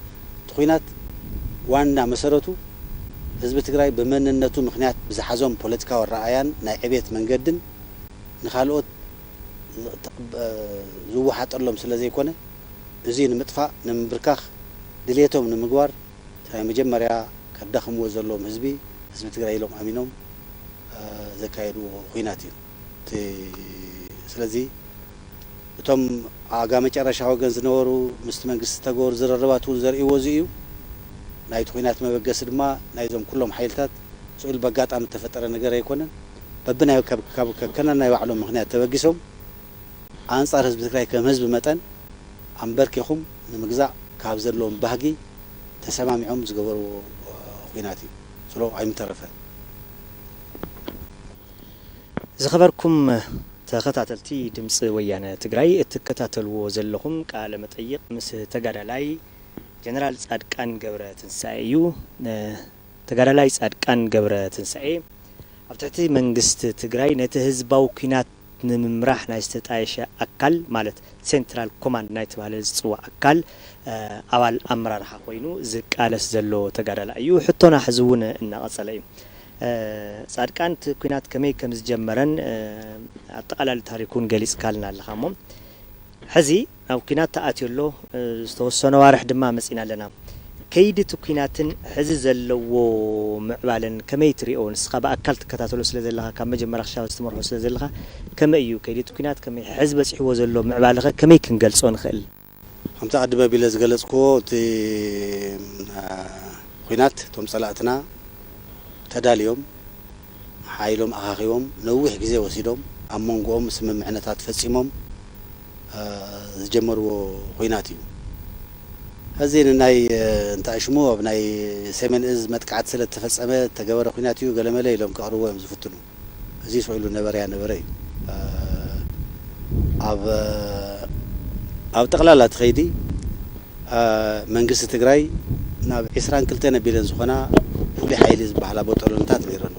እቲ ኲናት ዋና መሰረቱ ህዝቢ ትግራይ ብመንነቱ ምኽንያት ብዝሓዞም ፖለቲካዊ ኣረኣእያን ናይ ዕቤት መንገድን ንኻልኦት ዝቕበ-፣ ዝወሓጠሎም ስለ ዘይኮነ፣ እዚ ንምጥፋእ፣ ንምብርካኽ፣ ድልየቶም ንምግባር፣ እቲ ናይ መጀመርያ ከዳኽምዎ ዘለዎም ህዝቢ፣ ህዝቢ ትግራይ ኢሎም ኣሚኖም፣ እ፣ ዘካየድዎ ኹናት እዩ። እቲ፣ ስለዚ፣ እቶም ኣጋ መጨረሻ ወገን ዝነበሩ ምስቲ መንግስቲ ዝተገበሩ ዝርርባት እውን ዘርእይዎ እዚ እዩ። ናይቲ ኹናት መበገሲ ድማ ናይዞም ኩሎም ሓይልታት ስኡል በጋጣሚ እተፈጠረ ነገር ኣይኮነን። በብናይ ካብ፣ ካብ ከከናናይ ባዕሎም ምኽንያት ተበጊሶም ኣንጻር ህዝቢ ትግራይ ከም ህዝቢ መጠን ኣንበርኪኹም ንምግዛእ ካብ ዘለዎም ባህጊ ተሰማሚዖም ዝገበርዎ፣ እ፣ ኹናት እዩ። ስሎ ኣይምተረፈ። ዝኸበርኩም ተኸታተልቲ ድምፂ ወያነ ትግራይ፣ እትከታተልዎ ዘለኹም ቃለ መጠይቕ ምስ ተጋዳላይ ጀነራል ጻድቃን ገብረ ትንሳኤ እዩ። እ፣ ተጋዳላይ ጻድቃን ገብረ ትንሳኤ ኣብ ትሕቲ መንግስቲ ትግራይ ነቲ ህዝባዊ ኲናት ንምምራሕ ናይ ዝተጣየሸ ኣካል፣ ማለት ሴንትራል ኮማንድ ናይ ተባህለ ዝጽዋዕ ኣካል፣ እ፣ ኣባል ኣመራርሓ ኮይኑ ዝቃለስ ዘሎ ተጋዳላይ እዩ። ሕቶና ሕዚ እውን እናቐጸለ እዩ። እ፣ ጻድቃን እቲ ኲናት ከመይ ከም ዝጀመረን፣ እ፣ ኣጠቓላሊ ታሪኩን ገሊጽካልና ኣለኻ እሞ፣ ሕዚ ናብ ኲናት ተኣትዩ ኣሎ፣ እ፣ ዝተወሰነ ዋርሕ ድማ መጺና ኣለና። ከይዲ እቲ ኲናትን ሕዚ ዘለዎ ምዕባለን ከመይ ትሪኦ? ንስኻ ብኣካል ትከታተሎ ስለ ዘለኻ፣ ካብ መጀመርያ ክሻብ ሕዚ ትመርሖ ስለ ዘለኻ፣ ከመይ እዩ ከይዲ እቲ ኲናት? ከመይ ሕዚ በጺሕዎ ዘሎ ምዕባለኸ ከመይ ክንገልጾ ንኽእል? ከምቲ ኣቐድመ ኣቢለ ዝገለጽክዎ፣ እቲ፣ እ፣ ኲናት እቶም ጸላእትና ተዳልዮም፣ ሓይሎም ኣኻኺቦም፣ ነዊሕ ግዜ ወሲዶም፣ ኣብ መንጎኦም ስምምዕነታት ፈጺሞም፣ እ፣ ዝጀመርዎ ኹናት እዩ። ሕዚ ንናይ፣ እ፣ እንታይ ሽሙ፣ ኣብ ናይ ሰሜን እዝ መጥቃዕቲ ስለ እተፈጸመ እተገበረ ኹናት እዩ፣ ገለመለ ኢሎም ከቕርብዎ እዮም ዝፍትኑ። እዚ ስቕ ኢሉ ነበረያ ነበረ እዩ። እ፣ ኣብ፣ ኣብ ጠቕላላ እቲ ኸይዲ፣ እ፣ መንግስቲ ትግራይ ናብ ዕስራን ክልተን ኣቢለን ዝኾና ፍሉይ ሓይሊ ዝበሃላ ቦጦሎንታት ነይረን።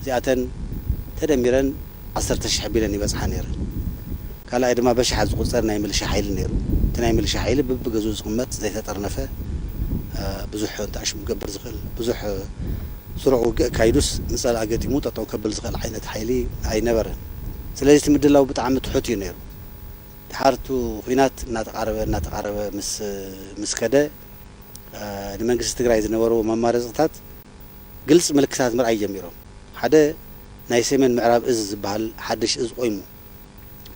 እዚኣተን ተደሚረን ዓሰርተ ሽሕ ኣቢለን ይበጽሓ ነይረን። ካልኣይ ድማ በሽሓት ዝቑጸር ናይ ምልሻ ሓይሊ ነይሩ። እቲ ናይ ምልሻ ሓይሊ በብገዝኡ ዝቕመጥ ዘይተጠርነፈ፣ እ፣ ብዙሕ እንታይ ሽሙ ክገብር ዝኽእል፣ ብዙሕ ስሩዕ ውግእ ኣካይዱስ ንጸላኢ ገጢሙ ጠጠው ከብል ዝኽእል ዓይነት ሓይሊ ኣይነበረን። ስለዚ እቲ ምድላው ብጣዕሚ ትሑት እዩ ነይሩ። ድሓር እቲ ኹናት እናተቓረበ፣ እናተቓረበ ምስ፣ ምስ ከደ፣ እ፣ ንመንግስቲ ትግራይ ዝነበርዎ መማረፅታት ግልፂ ምልክታት ምርኣይ ጀሚሮም። ሓደ ናይ ሰሜን ምዕራብ እዝ ዝበሃል ሓድሽ እዝ ቆይሙ።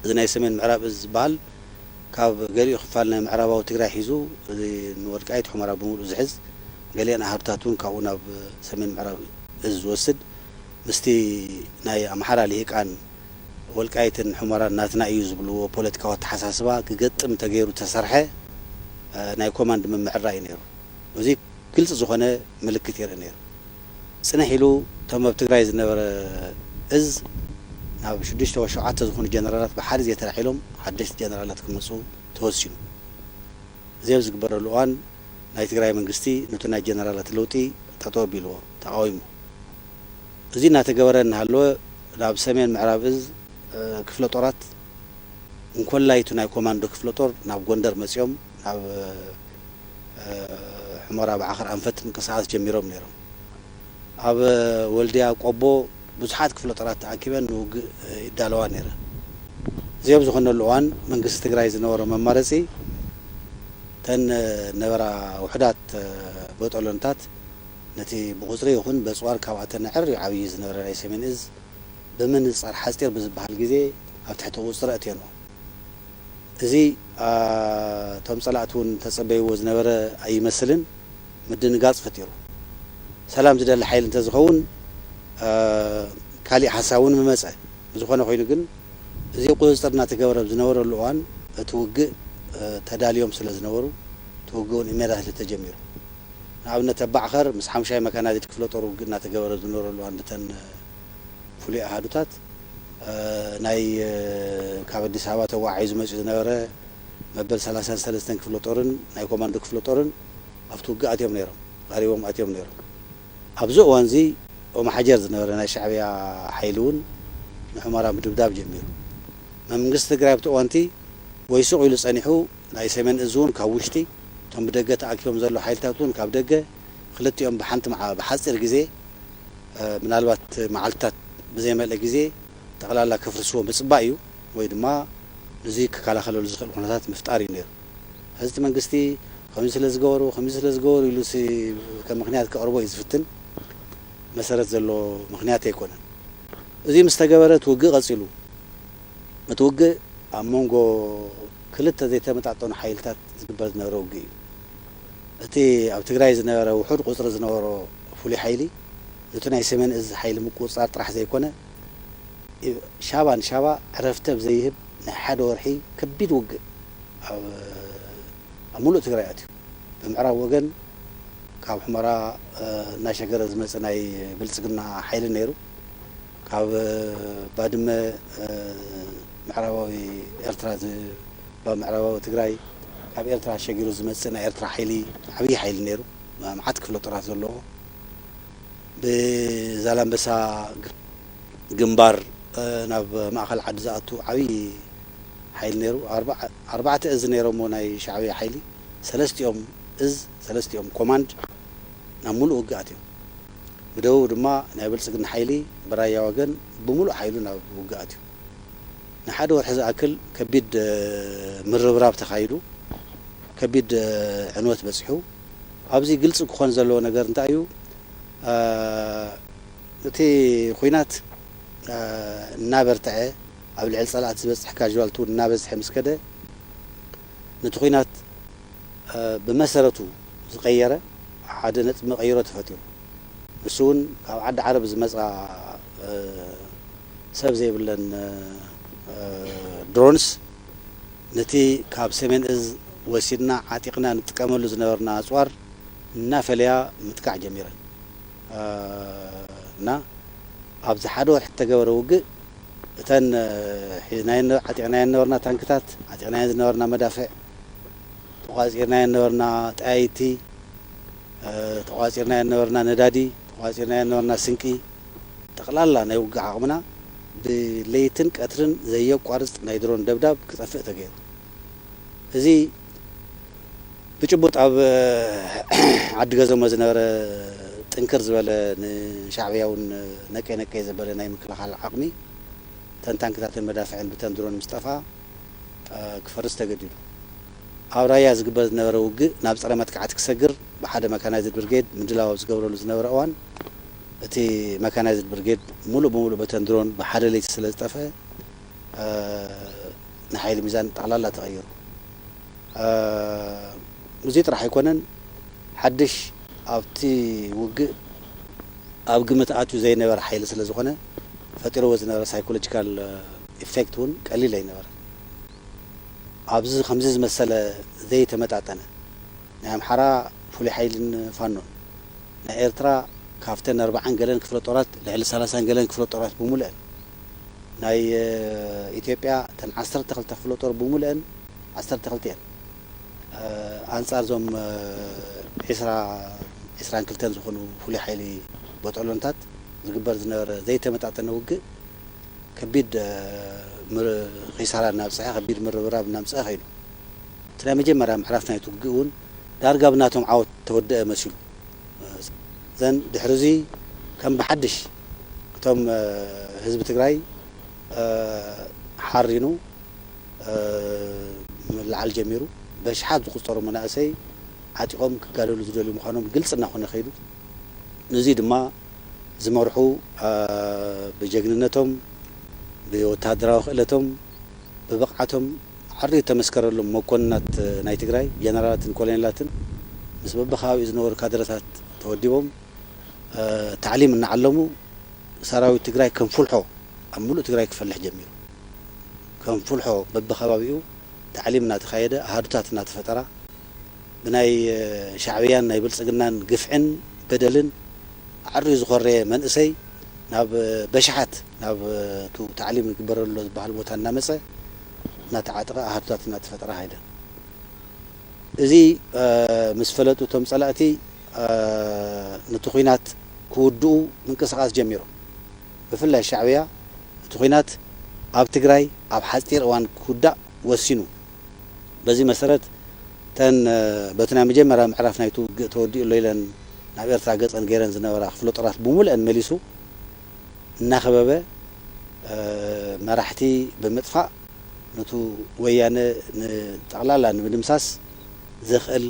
እዚ ናይ ሰሜን ምዕራብ እዝ ዝበሃል ካብ ገሊኡ ክፋል ናይ ምዕራባዊ ትግራይ ሒዙ፣ እዚ ንወልቃይት ሑመራ ብምሉእ ዝሕዝ፣ ገሊአን ኣሃዱታት እውን ካብኡ ናብ ሰሜን ምዕራብ እዝ ዝወስድ፣ ምስቲ ናይ ኣምሓራ ልሂቃን ወልቃይትን ሑመራን ናትና እዩ ዝብልዎ ፖለቲካዊ ኣተሓሳስባ ክገጥም ተገይሩ ተሰርሐ፣ እ፣ ናይ ኮማንድ ምምዕራይ እዩ ነይሩ። እዚ ግልፂ ዝኾነ ምልክት የርኢ ነይሩ። ፅንሕ ኢሉ እቶም ኣብ ትግራይ ዝነበረ እዝ ናብ ሽዱሽተ ወይ ሸውዓተ ዝኾኑ ጀነራላት ብሓደ ግዜ ተላዒሎም ሓደሽቲ ጀነራላት ክመፁ ተወሲኑ። እዚ ኣብ ዝግበረሉ እዋን ናይ ትግራይ መንግስቲ ነቲ ናይ ጀነራላት ለውጢ ጠጠው ኣቢልዎ፣ ተቃዊሙ። እዚ እናተገበረ እናሃለወ ናብ ሰሜን ምዕራብ እዝ፣ እ፣ ክፍለ ጦራት እንኮላይ እቲ ናይ ኮማንዶ ክፍለ ጦር ናብ ጎንደር መጺኦም ናብ፣ እ፣ ሑመራ ብዓኸር ኣንፈት ምንቅስቓስ ጀሚሮም ነይሮም። ኣብ ወልድያ ቆቦ ብዙሓት ክፍለ ጦራት ተኣኪበን ንውግእ ይዳለዋ ነይረን። እዚ ኣብ ዝኾነሉ እዋን መንግስቲ ትግራይ ዝነበሮ መማረፂ እተን ነበራ ውሑዳት ቦጦሎንታት ነቲ ብቁፅሪ ይኹን በፅዋር ካብኣተን ኣዕርዩ ዓብዪ ዝነበረ ናይ ሰሜን እዝ ብምንፃር ሓፂር ብዝበሃል ግዜ ኣብ ትሕቲ ቁፅሪ ኣእትየንኦ። እዚ፣ አ፣ እቶም ጸላእቲ እውን ተጸበይዎ ዝነበረ ኣይመስልን፣ ምድንጋጽ ፈጢሩ። ሰላም ዝደሊ ሓይሊ እንተዝኸውን፣ አ፣ ካሊእ ሓሳብ እውን ምመጸ። ብዝኾነ ኮይኑ ግን፣ እዚ ቁጽጽር እናተገበረ ኣብ ዝነበረሉ እዋን፣ እቲ ውግእ፣ አ፣ ተዳልዮም ስለ ዝነበሩ፣ እቲ ውግእ እውን ኢሜዳትሊ ተጀሚሩ። ንኣብነት፣ ኣብ ባዕኸር ምስ ሓምሻይ መካናይዝድ ክፍለ ጦር ውግእ እናተገበረ ኣብ ዝነበረሉ እዋን፣ ብተን ፍሉይ ኣሃዱታት፣ እ፣ ናይ፣ እ፣ ካብ ኣዲስ ኣበባ ተወዓዒዙ መፂኡ ዝነበረ መበል ሰላሳን ሰለስተን ክፍለ ጦርን ናይ ኮማንዶ ክፍለ ጦርን ኣብቲ ውግእ ኣትዮም ነይሮም፣ ቀሪቦም ኣትዮም ነይሮም። ኣብዚ እዋን እዚ ኦም ሓጀር ዝነበረ ናይ ሻዕብያ ሓይሊ እውን ንሑመራ ምድብዳብ ጀሚሩ። መንግስቲ ትግራይ ኣብቲ እዋንቲ ወይ ሱቕ ኢሉ ጸኒሑ፣ ናይ ሰሜን እዝ እውን ካብ ውሽጢ፣ እቶም ብደገ ተኣኪቦም ዘለዉ ሓይልታት እውን ካብ ደገ፣ ክልቲኦም ብሓንቲ መዓ-፣ ብሓጺር ግዜ፣ እ፣ ምናልባት መዓልትታት ብዘይመልአ ግዜ ጠቕላላ ከፍርስዎ ምጽባእ እዩ፣ ወይ ድማ ንዙይ ክከላኸለሉ ዝኽእል ኩነታት ምፍጣር እዩ ነይሩ። ሕዚ እቲ መንግስቲ ከምዚ ስለ ዝገበሩ፣ ከምዚ ስለ ዝገበሩ ኢሉ ሲ ከም ምኽንያት ከቕርቦ እዩ ዝፍትን። መሰረት ዘለዎ ምኽንያት ኣይኮነን። እዚ ምስ ተገበረ እቲ ውግእ ቀጺሉ። እቲ ውግእ ኣብ መንጎ ክልተ ዘይተመጣጠኑ ሓይልታት ዝግበር ዝነበረ ውግእ እዩ። እቲ ኣብ ትግራይ ዝነበረ ውሑድ ቁጽሪ ዝነበሮ ፍሉይ ሓይሊ፣ ነቲ ናይ ሰሜን እዝ ሓይሊ ምቁጽጻር ጥራሕ ዘይኮነ፣ ሻባ ንሻባ ዕረፍቲ ኣብ ዘይህብ ናይ ሓደ ወርሒ ከቢድ ውግእ ኣብ፣ ኣብ ሙሉእ ትግራይ ኣትዩ። ብምዕራብ ወገን ካብ ሑመራ፣ እ፣ እናሸገረ ዝመጽእ ናይ ብልጽግና ሓይሊ ነይሩ። ካብ፣ እ፣ ባድመ፣ እ፣ ምዕራባዊ ኤርትራ ዝ-፣ ባ-፣ ምዕራባዊ ትግራይ ካብ ኤርትራ ሸጊሩ ዝመጽእ ናይ ኤርትራ ሓይሊ፣ ዓብዪ ሓይሊ ነይሩ። መዓት ክፍለ ጦራት ዘለዎ፣ ብዛላምበሳ ግ-፣ ግንባር፣ እ፣ ናብ ማእኸል ዓዲ ዝኣቱ ዓብዪ ሓይሊ ነይሩ። ኣርባ-፣ ኣርባዕተ እዝ ነይሮሞ ናይ ሻዕብያ ሓይሊ፣ ሰለስቲኦም እዝ፣ ሰለስቲኦም ኮማንድ ናብ ሙሉእ ውግእ ኣትዮም። ብደቡብ ድማ ናይ ብልጽግና ሓይሊ ብራያ ወገን ብምሉእ ሓይሉ ናብ ውግእ ኣትዩ። ንሓደ ወርሒ ዝኣክል ከቢድ፣ እ፣ ምርብራብ ተኻይዱ፣ ከቢድ፣ እ፣ ዕንወት በጺሑ። ኣብዚ ግልጺ ክኾን ዘለዎ ነገር እንታይ እዩ? እ፣ እቲ ኹናት፣ እ፣ እናበርትዐ፣ ኣብ ልዕሊ ጸላእቲ ዝበጽሕ ካዥዋልቲ እውን እናበዝሐ ምስ ከደ፣ ነቲ ኹናት፣ እ፣ ብመሰረቱ ዝቐየረ ሓደ ነጥቢ መቐይሮ ተፈጢሩ። ንሱ እውን ካብ ዓዲ ዓረብ ዝመጻ፣ እ፣ ሰብ ዘይብለን፣ እ፣ ድሮንስ ነቲ ካብ ሰሜን እዝ ወሲድና ዓጢቕና ንጥቀመሉ ዝነበርና ኣጽዋር እናፈለያ ምጥቃዕ ጀሚረን። እ፣ እና ኣብዚ ሓደ ወርሒ እተገበረ ውግእ እተን፣ እ፣ ሒዝናየን ነ-፣ ዓጢቕናየን ነበርና ታንክታት፣ ዓጢቕናየን ዝነበርና መዳፍዕ፣ ተቋጺርናየን ነበርና ጠያይቲ፣ እ፣ ተቋጺርናየን ነበርና ነዳዲ፣ ተቋጺርናየን ነበርና ስንቂ፣ ጠቕላላ ናይ ውግእ ዓቕምና ብለይትን ቀትርን ዘየቋርጽ ናይ ድሮን ደብዳብ ክጠፍእ ተገይሩ። እዚ ብጭቡጥ ኣብ ዓዲ ገዘሞ ዝነበረ ጥንክር ዝበለ ንሻዕብያ እውን ነቀይ ነቀይ ዘበለ ናይ ምክልኻል ዓቕሚ፣ እተን ታንክታትን መዳፍዕን ብተን ድሮን ምስ ጠፍኣ፣ እ፣ ክፈርስ ተገዲዱ። ኣብ ራያ ዝግበር ዝነበረ ውግእ ናብ ጸረ መጥቃዕቲ ክሰግር ብሓደ መካናይዝድ ብርጌድ ምድላው ኣብ ዝገብረሉ ዝነበረ እዋን፣ እቲ መካናይዝድ ብርጌድ ሙሉእ ብሙሉእ በተን ድሮን ብሓደ ለይቲ ስለ ዝጠፍአ፣ እ፣ ንሓይሊ ሚዛን ጠቕላላ ተቐይሩ። እ፣ እዚ ጥራሕ ኣይኮነን፣ ሓድሽ ኣብቲ ውግእ ኣብ ግምት ኣትዩ ዘይነበረ ሓይሊ ስለ ዝኾነ፣ ፈጢርዎ ዝነበረ ሳይኮሎጂካል ኢፌክት እውን ቀሊል ኣይነበረ። ኣብዚ ከምዚ ዝመሰለ ዘይተመጣጠነ ናይ ኣምሓራ ፍሉይ ሓይልን ፋኖን፣ ናይ ኤርትራ ካብተን ኣርባዓን ገለን ክፍለ ጦራት ልዕሊ ሰላሳን ገለን ክፍለ ጦራት ብምሉአን፣ ናይ፣ እ፣ ኢትዮጵያ እተን ዓሰርተ ክልተ ክፍለ ጦር ብምሉአን ዓሰርተ ክልተ እየን። እ፣ ኣንጻር እዞም፣ እ፣ ዒስራ፣ ዒስራን ክልተን ዝኾኑ ፍሉይ ሓይሊ ቦጦሎንታት ዝግበር ዝነበረ ዘይተመጣጠነ ውግእ ከቢድ፣ እ፣ ምር-፣ ኺሳራ እናብጽሐ፣ ከቢድ ምርብራብ እናምጽአ ኸይዱ። እቲ ናይ መጀመርያ ምዕራፍ ናይቲ ውግእ እውን ዳርጋ ብናቶም ዓወት ተወደአ መሲሉ። ዘን ድሕሪ እዚ ከም ብሓድሽ እቶም፣ እ፣ ህዝቢ ትግራይ፣ እ፣ ሓሪኑ፣ እ፣ ምልዓል ጀሚሩ። በሽሓት ዝቑጸሩ መናእሰይ ዓጢቖም ክጋደሉ ዝደልዩ ምዃኖም ግልጺ እናኾነ ከይዱ። ነዚ ድማ ዝመርሑ፣ እ፣ ብጀግንነቶም፣ ብወተሃደራዊ ክእለቶም፣ ብብቕዓቶም ዓርዩ እተመስከረሎም መኮንናት ናይ ትግራይ፣ ጀነራላትን ኮሎኔላትን ምስ በብኸባቢኡ ዝነበሩ ካድረታት ተወዲቦም፣ እ፣ ታዕሊም እናዓለሙ፣ ሰራዊት ትግራይ ከም ፍልሖ ኣብ ሙሉእ ትግራይ ክፈልሕ ጀሚሩ። ከም ፍልሖ በብኸባቢኡ ታዕሊም እናተኻየደ፣ ኣሃዱታት እናተፈጠራ፣ ብናይ፣ እ፣ ሻዕብያን ናይ ብልጽግናን ግፍዕን በደልን ዓርዩ ዝኾረየ መንእሰይ ናብ፣ እ፣ በሽሓት ናብ፣ እ፣ እቱ ታዕሊም ይግበረሉ ዝበሃል ቦታ እናመጸ፣ እናተዓጠቐ፣ ኣሃዱታት እናተፈጠራ ሃይደ። እዚ ምስ ፈለጡ እቶም ጸላእቲ ነቲ ኹናት ክውድኡ ምንቅስቃስ ጀሚሮም። ብፍላይ ሻዕብያ እቲ ኹናት ኣብ ትግራይ ኣብ ሓጺር እዋን ክውዳእ ወሲኑ። በዚ መሰረት እተን በቲ ናይ መጀመርያ ምዕራፍ ናይቲ ውግእ ተወዲኡ ኣሎ ኢለን ናብ ኤርትራ ገጸን ገይረን ዝነበራ ክፍለ ጦራት ብምሉአን መሊሱ እናኸበበ መራሕቲ ብምጥፋእ ነቱ ወያነ ንጠቕላላ ንምድምሳስ ዘኽእል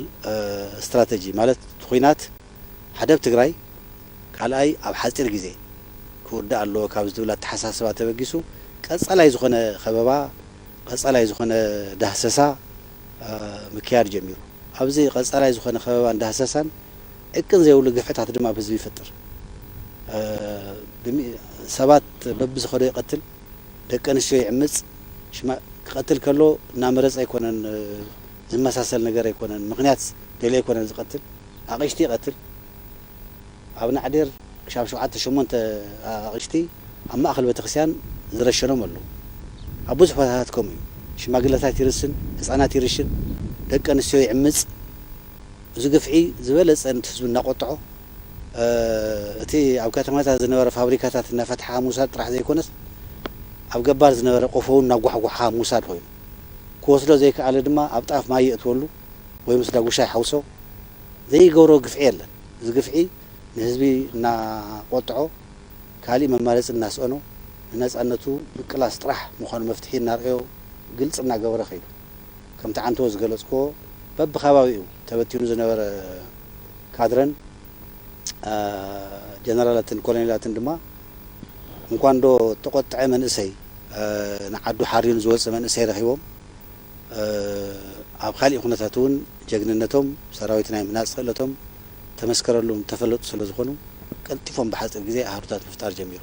ስትራተጂ ማለት እቲ ኹናት ሓደ ኣብ ትግራይ ካልኣይ ኣብ ሓፂር ግዜ ክውዳእ ኣለዎ ካብ ዝብል ኣተሓሳስባ ተበጊሱ ቀፃላይ ዝኾነ ከበባ ቀፃላይ ዝኾነ ዳህሰሳ ምክያድ ጀሚሩ። ኣብዚ ቀፃላይ ዝኾነ ከበባን ዳህሰሳን ዕቅን ዘይብሉ ግፍዕታት ድማ ኣብ ህዝቢ ይፈጥር። ሰባት በብዝኸዶ ይቐትል፣ ደቂ ኣንስትዮ ይዕምፅ፣ ሽማ ክቐትል ከሎ እናመረፀ ኣይኮነን፣ ዝመሳሰል ነገር ኣይኮነን፣ ምኽንያት ደልዩ ኣይኮነን ዝቐትል፣ ኣቕሽቲ ይቐትል። ኣብ ናዕዴር ክሻብ ሸውዓተ ሸሞንተ ኣቕሽቲ ኣብ ማእኸል ቤተክርስትያን ዝረሸኖም ኣለዉ። ኣብ ብዙሕ ቦታታት ከምኡ እዩ። ሽማግለታት ይርስን፣ ህፃናት ይርሽን፣ ደቂ ኣንስትዮ ይዕምፅ። እዚ ግፍዒ ዝበለፀ ነቲ ህዝቢ እናቆጥዖ እቲ ኣብ ከተማታት ዝነበረ ፋብሪካታት እናፈትሓ ምውሳድ ጥራሕ ዘይኮነስ ኣብ ገባር ዝነበረ ቆፎ እውን እናጓሕጓሓ ምውሳድ ኮይኑ ክወስዶ ዘይከኣለ ድማ ኣብ ጣፍ ማይ የእትወሉ ወይ ምስ ዳጉሻ ይሓውሶ ዘይገብሮ ግፍዒ የለን። እዚ ግፍዒ ንህዝቢ እናቆጥዖ ካሊእ መማረፂ እናስአኖ ንነፃነቱ ምቅላስ ጥራሕ ምዃኑ መፍትሒ እናርአዮ ግልፂ እናገበረ ከይዱ። ከምቲ ዓንተዎ ዝገለፅክዎ በብከባቢኡ ተበቲኑ ዝነበረ ካድረን ጀነራላትን ኮሎኔላትን ድማ እንኳን ዶ ተቆጥዐ መንእሰይ ንዓዱ ሓሪኑ ዝወፅእ መንእሰይ ረኺቦም ኣብ ካሊእ ኩነታት እውን ጀግንነቶም ሰራዊት ናይ ምህናፅ ክእለቶም ተመስከረሉም ተፈለጡ ስለ ዝኾኑ ቀልጢፎም ብሓፂር ግዜ ኣሃዱታት ምፍጣር ጀሚሩ።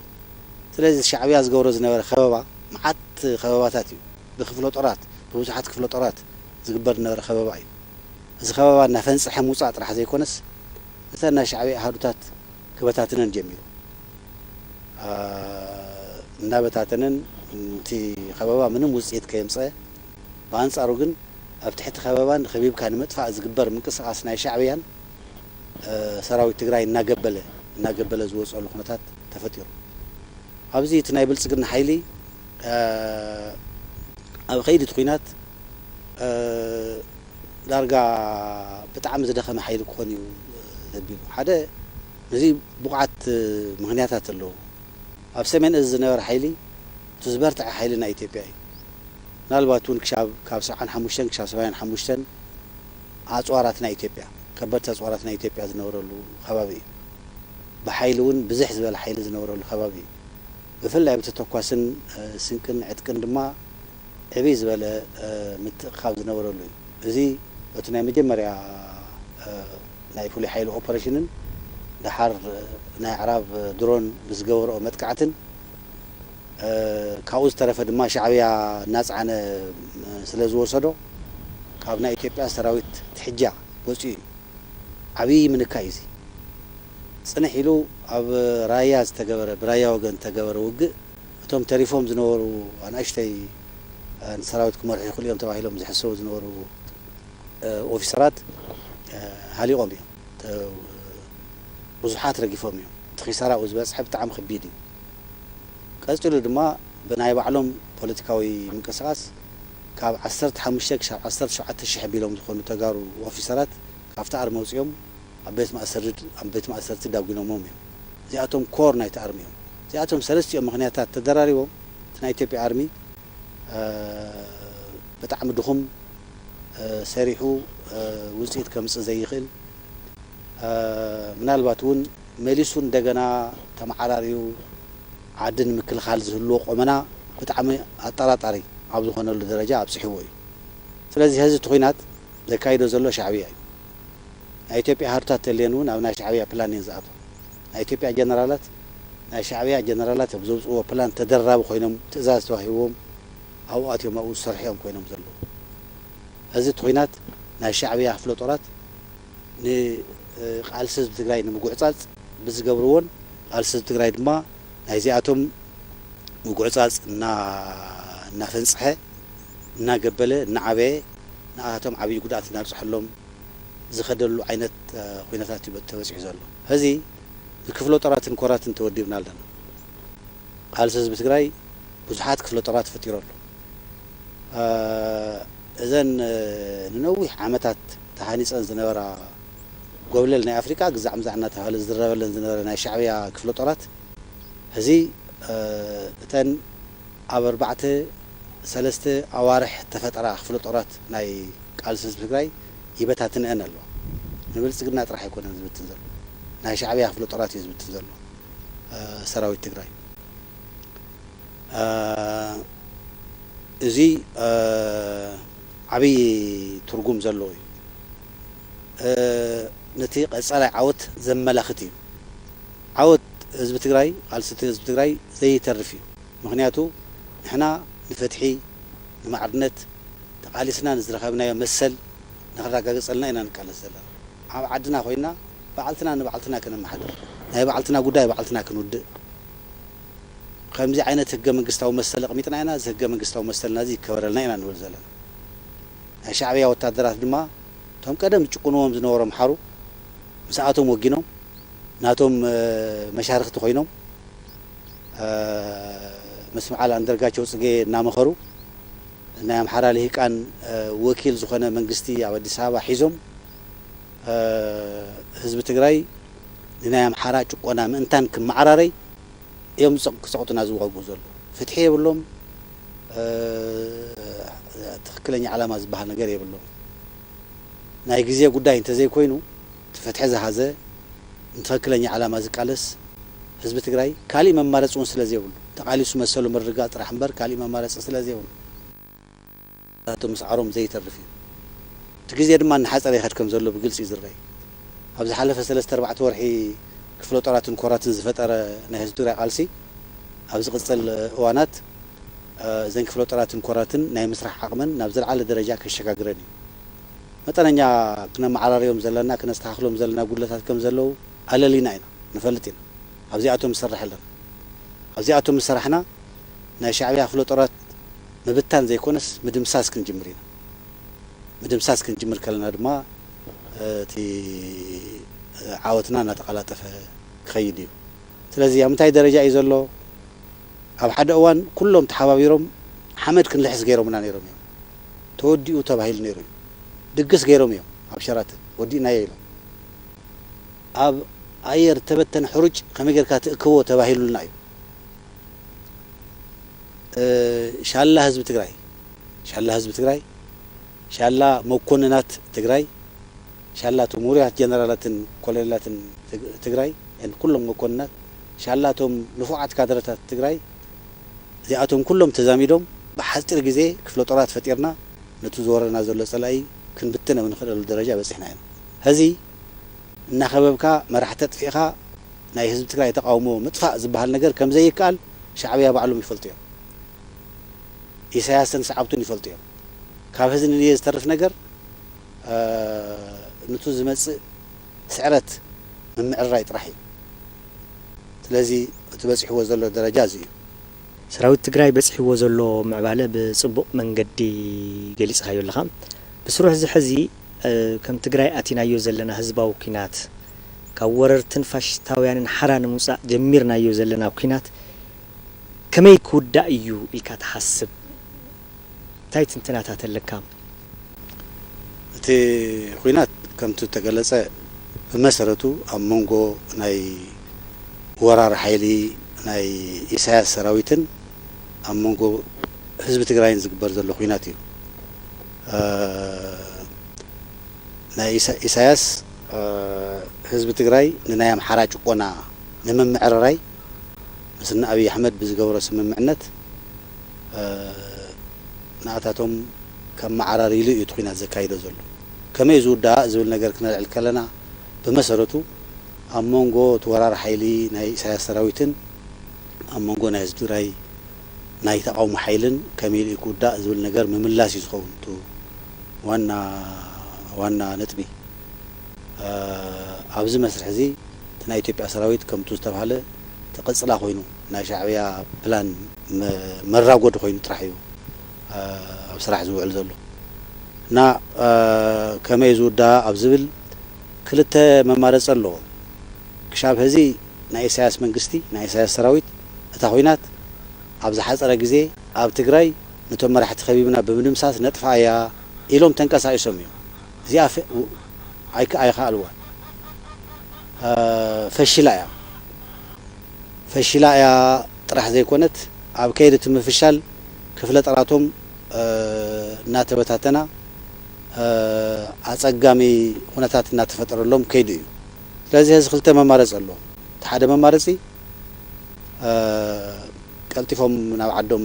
ስለዚ ሻዕብያ ዝገብሮ ዝነበረ ከበባ መዓት ከበባታት እዩ። ብክፍለ ጦራት ብብዙሓት ክፍለ ጦራት ዝግበር ዝነበረ ከበባ እዩ። እዚ ከበባ እናፈንፀሐ ምውፃእ ጥራሕ ዘይኮነስ እተን ናይ ሻዕብያ ኣሃዱታት ክበታትነን ጀሚሩ። እናበታተነን እቲ ከበባ ምንም ውፅኢት ከየምፀ ብኣንፃሩ ግን ኣብ ትሕቲ ከበባን ከቢብካ ንምጥፋእ ዝግበር ምንቅስቃስ ናይ ሻዕብያን ሰራዊት ትግራይ እናገበለ እናገበለ ዝወፀሉ ኩነታት ተፈጢሩ። ኣብዚ እቲ ናይ ብልፅግና ሓይሊ ኣብ ከይዲ እቲ ኩናት ዳርጋ ብጣዕሚ ዝደኸመ ሓይሊ ክኾን እዩ ዘቢሉ ሓደ ነዚ ብቑዓት ምኽንያታት ኣለዎ። ኣብ ሰሜን እዚ ዝነበረ ሓይሊ እቲ ዝበርትዐ ሓይሊ ናይ ኢትዮጵያ እዩ። ምናልባት እውን ክሻብ ካብ ሰብዓን ሓሙሽተን ክሻብ ሰብዓን ሓሙሽተን ኣፅዋራት ናይ ኢትዮጵያ ከበድቲ ኣፅዋራት ናይ ኢትዮጵያ ዝነበረሉ ከባቢ እዩ። ብሓይሊ እውን ብዝሕ ዝበለ ሓይሊ ዝነበረሉ ከባቢ እዩ። ብፍላይ ብተተኳስን ስንቅን ዕጥቅን ድማ ዕብይ ዝበለ ምትእኻብ ዝነበረሉ እዩ። እዚ በቲ ናይ መጀመርያ ናይ ፍሉይ ሓይሊ ኦፐሬሽንን ደሓር ናይ ኣዕራብ ድሮን ብዝገበርኦ መጥቃዕትን ካብኡ ዝተረፈ ድማ ሻዕብያ እናፀዓነ ስለ ዝወሰዶ ካብ ናይ ኢትዮጵያ ሰራዊት ትሕጃ ወፂኡ እዩ። ዓብዪ ምንካይ እዩ እዚ። ፅንሕ ኢሉ ኣብ ራያ ዝተገበረ ብራያ ወገን ዝተገበረ ውግእ እቶም ተሪፎም ዝነበሩ ኣናእሽተይ ንሰራዊት ክመርሑ ይኽእሉ እዮም ተባሂሎም ዝሕሰቡ ዝነበሩ ኦፊሰራት ሃሊቖም እዮም። ብዙሓት ረጊፎም እዮም። እቲ ኪሳራ ኣብኡ ዝበፅሐ ብጣዕሚ ከቢድ እዩ። ቀፂሉ ድማ ብናይ ባዕሎም ፖለቲካዊ ምንቅስቃስ ካብ ዓሰርተ ሓሙሽተ ክሳብ ዓሰርተ ሸውዓተ ሽሕ ኣቢሎም ዝኾኑ ተጋሩ ኦፊሰራት ካብቲ ኣርሚ ኣውፂኦም ኣብ ቤት ማእሰርቲ ኣብ ቤት ማእሰርቲ ዳጒኖሞም እዮም። እዚኣቶም ኮር ናይቲ ኣርሚ እዮም። እዚኣቶም ሰለስቲኦም ምኽንያታት ተደራሪቦም እቲ ናይ ኢትዮጵያ ኣርሚ ብጣዕሚ ድኹም ሰሪሑ ውፅኢት ከምፅእ ዘይኽእል ምናልባት እውን መሊሱ እንደገና ተመዓራርዩ ዓዲ ንምክልኻል ዝህልዎ ቆመና ብጣዕሚ ኣጠራጣሪ ኣብ ዝኾነሉ ደረጃ ኣብፅሕዎ እዩ። ስለዚ ሕዚ እቲ ኹናት ዘካይዶ ዘሎ ሻዕብያ እዩ። ናይ ኢትዮጵያ ሃርታት ተልየን እውን ኣብ ናይ ሻዕብያ ፕላን እየን ዝኣትዋ። ናይ ኢትዮጵያ ጀነራላት ናይ ሻዕብያ ጀነራላት ኣብ ዘውፅእዎ ፕላን ተደራቢ ኮይኖም ትእዛዝ ተዋሂብዎም ኣብኡ ኣትዮም ኣብኡ ዝሰርሑ እዮም ኮይኖም ዘለዉ። ሕዚ እቲ ኹናት ናይ ሻዕብያ ክፍለ ጦራት ንቃልሲ ህዝቢ ትግራይ ንምጉዕፃፅ ብዝገብርዎን ቃልሲ ህዝቢ ትግራይ ድማ ናይዚኣቶም ምጉዕፃፅ እናፈንፅሐ እናገበለ እናዓበየ ንኣቶም ዓብዪ ጉድኣት እናብፅሐሎም ዝኸደሉ ዓይነት ኩነታት እዩ ተበፂሑ ዘሎ። ሕዚ ብክፍለ ጦራትን ኮራትን ተወዲብና ኣለና። ቃልሲ ህዝቢ ትግራይ ብዙሓት ክፍለ ጦራት ፈጢሩ ኣሎ። እዘን ንነዊሕ ዓመታት ተሃኒፀን ዝነበራ ጎብለል ናይ ኣፍሪቃ ግዛዕ ምዛዕ እናተባሃለ ዝዝረበለን ዝነበረ ናይ ሻዕብያ ክፍለ ጦራት ሕዚ እተን ኣብ ኣርባዕተ ሰለስተ ኣዋርሕ ተፈጠራ ክፍለ ጦራት ናይ ቃልሲ ህዝቢ ትግራይ ይበታትንአን ኣለዋ። ንብልፅግና ጥራሕ ኣይኮነን ዝብትን ዘሎ፣ ናይ ሻዕብያ ክፍለ ጦራት እዩ ዝብትን ዘሎ ሰራዊት ትግራይ። እዚ ዓብዪ ትርጉም ዘለዎ እዩ። ነቲ ቀፃላይ ዓወት ዘመላኽት እዩ። ዓወት ህዝቢ ትግራይ፣ ቃልሲ ህዝቢ ትግራይ ዘይተርፍ እዩ። ምኽንያቱ ንሕና ንፍትሒ፣ ንማዕርነት ተቓሊስና ንዝረኸብናዮ መሰል ንኽረጋግፀልና ኢና ንቃለስ ዘለና። ኣብ ዓድና ኮይና ባዕልትና ንባዕልትና ከነመሓድር፣ ናይ ባዕልትና ጉዳይ ባዕልትና ክንውድእ፣ ከምዚ ዓይነት ህገ መንግስታዊ መሰል ኣቕሚጥና ኢና፣ እዚ ህገ መንግስታዊ መሰልና እዚ ይከበረልና ኢና ንብል ዘለና። ናይ ሻዕብያ ወታደራት ድማ እቶም ቀደም ዝጭቁንዎም ዝነበሩ ኣምሓሩ ምስኣቶም ወጊኖም ናቶም መሻርክቲ ኮይኖም ምስ በዓል ኣንደርጋቸው ፅጌ እናመኸሩ ናይ ኣምሓራ ልሂቃን ወኪል ዝኾነ መንግስቲ ኣብ ኣዲስ ኣበባ ሒዞም ህዝቢ ትግራይ ንናይ ኣምሓራ ጭቆና ምእንታን ክመዓራረይ እዮም ክፀቕጡና ዝዋግኡ ዘሎ። ፍትሒ የብሎም። ትኽክለኛ ዓላማ ዝበሃል ነገር የብሎም። ናይ ግዜ ጉዳይ እንተዘይኮይኑ እቲ ፍትሒ ዝሃዘ ንትኽክለኛ ዓላማ ዝቃለስ ህዝቢ ትግራይ ካሊእ መማረፂ እውን ስለ ዘይብሉ ተቓሊሱ መሰሉ ምርግጋፅ ጥራሕ እምበር ካሊእ መማረፂ ስለ ዘይብሉ እቶም ምስዓሮም ዘይተርፍ እዩ። እቲ ግዜ ድማ እናሓፀረ ይኸድ ከም ዘሎ ብግልፂ እዩ ዝረኣይ። ኣብ ዝሓለፈ ሰለስተ ኣርባዕተ ወርሒ ክፍለ ጦራትን ኮራትን ዝፈጠረ ናይ ህዝቢ ትግራይ ቃልሲ ኣብ ዝቕፅል እዋናት እዘን ክፍለ ጦራትን ኮራትን ናይ ምስራሕ ዓቕመን ናብ ዝለዓለ ደረጃ ከሸጋግረን እዩ። መጠነኛ ክነመዓራርዮም ዘለና ክነስተኻኽሎም ዘለና ጉድለታት ከም ዘለዉ ኣለሊና ኢና ንፈልጥ ኢና። ኣብዚኣቶም ንሰርሕ ኣለና። ኣብዚኣቶም ዝሰራሕና ናይ ሻዕብያ ክፍለ ጦራት ምብታን ዘይኮነስ ምድምሳስ ክንጅምር ኢና። ምድምሳስ ክንጅምር ከለና ድማ እቲ ዓወትና እናተቐላጠፈ ክኸይድ እዩ። ስለዚ ኣብ ምንታይ ደረጃ እዩ ዘሎ? ኣብ ሓደ እዋን ኩሎም ተሓባቢሮም ሓመድ ክንልሕስ ገይሮምና ነይሮም እዮም። ተወዲኡ ተባሂሉ ነይሩ እዩ። ድግስ ገይሮም እዮም ኣብ ሸራተን ወዲእናዮ ኢሎም። ኣብ ኣየር ተበተን ሕሩጭ ከመይ ጌርካ ትእክቦ ተባሂሉልና እዩ። ሻላ ህዝቢ ትግራይ ሻላ ህዝቢ ትግራይ ሻላ መኮንናት ትግራይ ሻላ እቶም ውሩያት ጀነራላትን ኮሎኔላትን ትግራይ ኩሎም መኮንናት ሻላ እቶም ንፉዓት ካድረታት ትግራይ እዚኣቶም ኩሎም ተዛሚዶም ብሓፂር ግዜ ክፍለ ጦራት ፈጢርና ነቲ ዝወረና ዘሎ ፀላኢ ክንብትን ኣብ ንኽእለሉ ደረጃ በፂሕና ኢና። ሕዚ እናኸበብካ መራሕቲ ኣጥፊእኻ ናይ ህዝቢ ትግራይ ተቃውሞ ምጥፋእ ዝበሃል ነገር ከም ዘይከኣል ሻዕብያ ባዕሎም ይፈልጡ እዮም። ኢሳያስን ሰዓብቱን ይፈልጡ እዮም። ካብ ሕዚ ንንየ ዝተርፍ ነገር እ፣ ንቱ ዝመጽእ ስዕረት ምምዕርራይ ጥራሕ እዩ። ስለዚ እቲ በጺሕዎ ዘሎ ደረጃ እዚ እዩ። ሰራዊት ትግራይ በጺሕዎ ዘሎ ምዕባለ ብጽቡቕ መንገዲ ገሊጽኻዮ ኣለኻ። ብስሩ ሕዚ ሕዚ እ፣ ከም ትግራይ ኣቲናዮ ዘለና ህዝባዊ ኲናት ካብ ወረርትን ፋሽስታውያንን ሓራ ንምውጻእ ጀሚርናዮ ዘለና ኲናት ከመይ ክውዳእ እዩ ኢልካ ትሓስብ? እንታይ ትንተናታት ኣለካ? እቲ ኹናት ከምቲ ተገለጸ ብመሰረቱ ኣብ መንጎ ናይ ወራር ሓይሊ ናይ ኢሳያስ ሰራዊትን ኣብ መንጎ ህዝቢ ትግራይን ዝግበር ዘሎ ኹናት እዩ። እ፣ ናይ ኢሳ-፣ ኢሳያስ እ፣ ህዝቢ ትግራይ ንናይ ኣምሓራ ጭቆና ንምምዕርራይ ምስ እነ ኣብይ ኣሕመድ ብዝገበሮ ስምምዕነት እ፣ ንኣታቶም ከመዓራሪ ኢሉ እዩ እቲ ኹናት ዘካይዶ ዘሎ። ከመይ ዝውዳእ ዝብል ነገር ክነልዕል ከለና ብመሰረቱ ኣብ መንጎ እቲ ወራር ሓይሊ ናይ ኢሳያስ ሰራዊትን ኣብ መንጎ ናይ ህዝቢ ትግራይ ናይ ተቃውሞ ሓይልን ከመይ ኢሉ ክውዳእ ዝብል ነገር ምምላስ እዩ ዝኸውን። እቱ ዋና፣ ዋና ነጥቢ። እ፣ ኣብዚ መስርሕ እዚ እቲ ናይ ኢትዮጵያ ሰራዊት ከምቱ ዝተባህለ እቲ ቅጽላ ኮይኑ ናይ ሻዕብያ ፕላን መ-፣ መራጎዲ ኮይኑ ጥራሕ እዩ፣ እ፣ ኣብ ስራሕ ዝውዕል ዘሎ። እና ከመይ ዝውዳ ኣብ ዝብል ክልተ መማረፂ ኣለዎ። ክሻብ ሕዚ ናይ ኢሳያስ መንግስቲ፣ ናይ ኢሳያስ ሰራዊት፣ እታ ኹናት ኣብ ዝሓፀረ ግዜ ኣብ ትግራይ ነቶም መራሕቲ ከቢብና ብምድምሳስ ነጥፍኣ እያ ኢሎም ተንቀሳቂሶም እዮም። እዚኣ ፈ- ኣይከ- ኣይኸኣልዋን። ፈሽላ እያ። ፈሽላ እያ ጥራሕ ዘይኮነት፣ ኣብ ከይዲ እቲ ምፍሻል ክፍለ ጦራቶም እናተበታተና ኣፀጋሚ ኩነታት እናተፈጠረሎም ከይዱ እዩ። ስለዚ ሕዚ ክልተ መማረፂ ኣለዎም። እቲ ሓደ መማረፂ ቀልጢፎም ናብ ዓዶም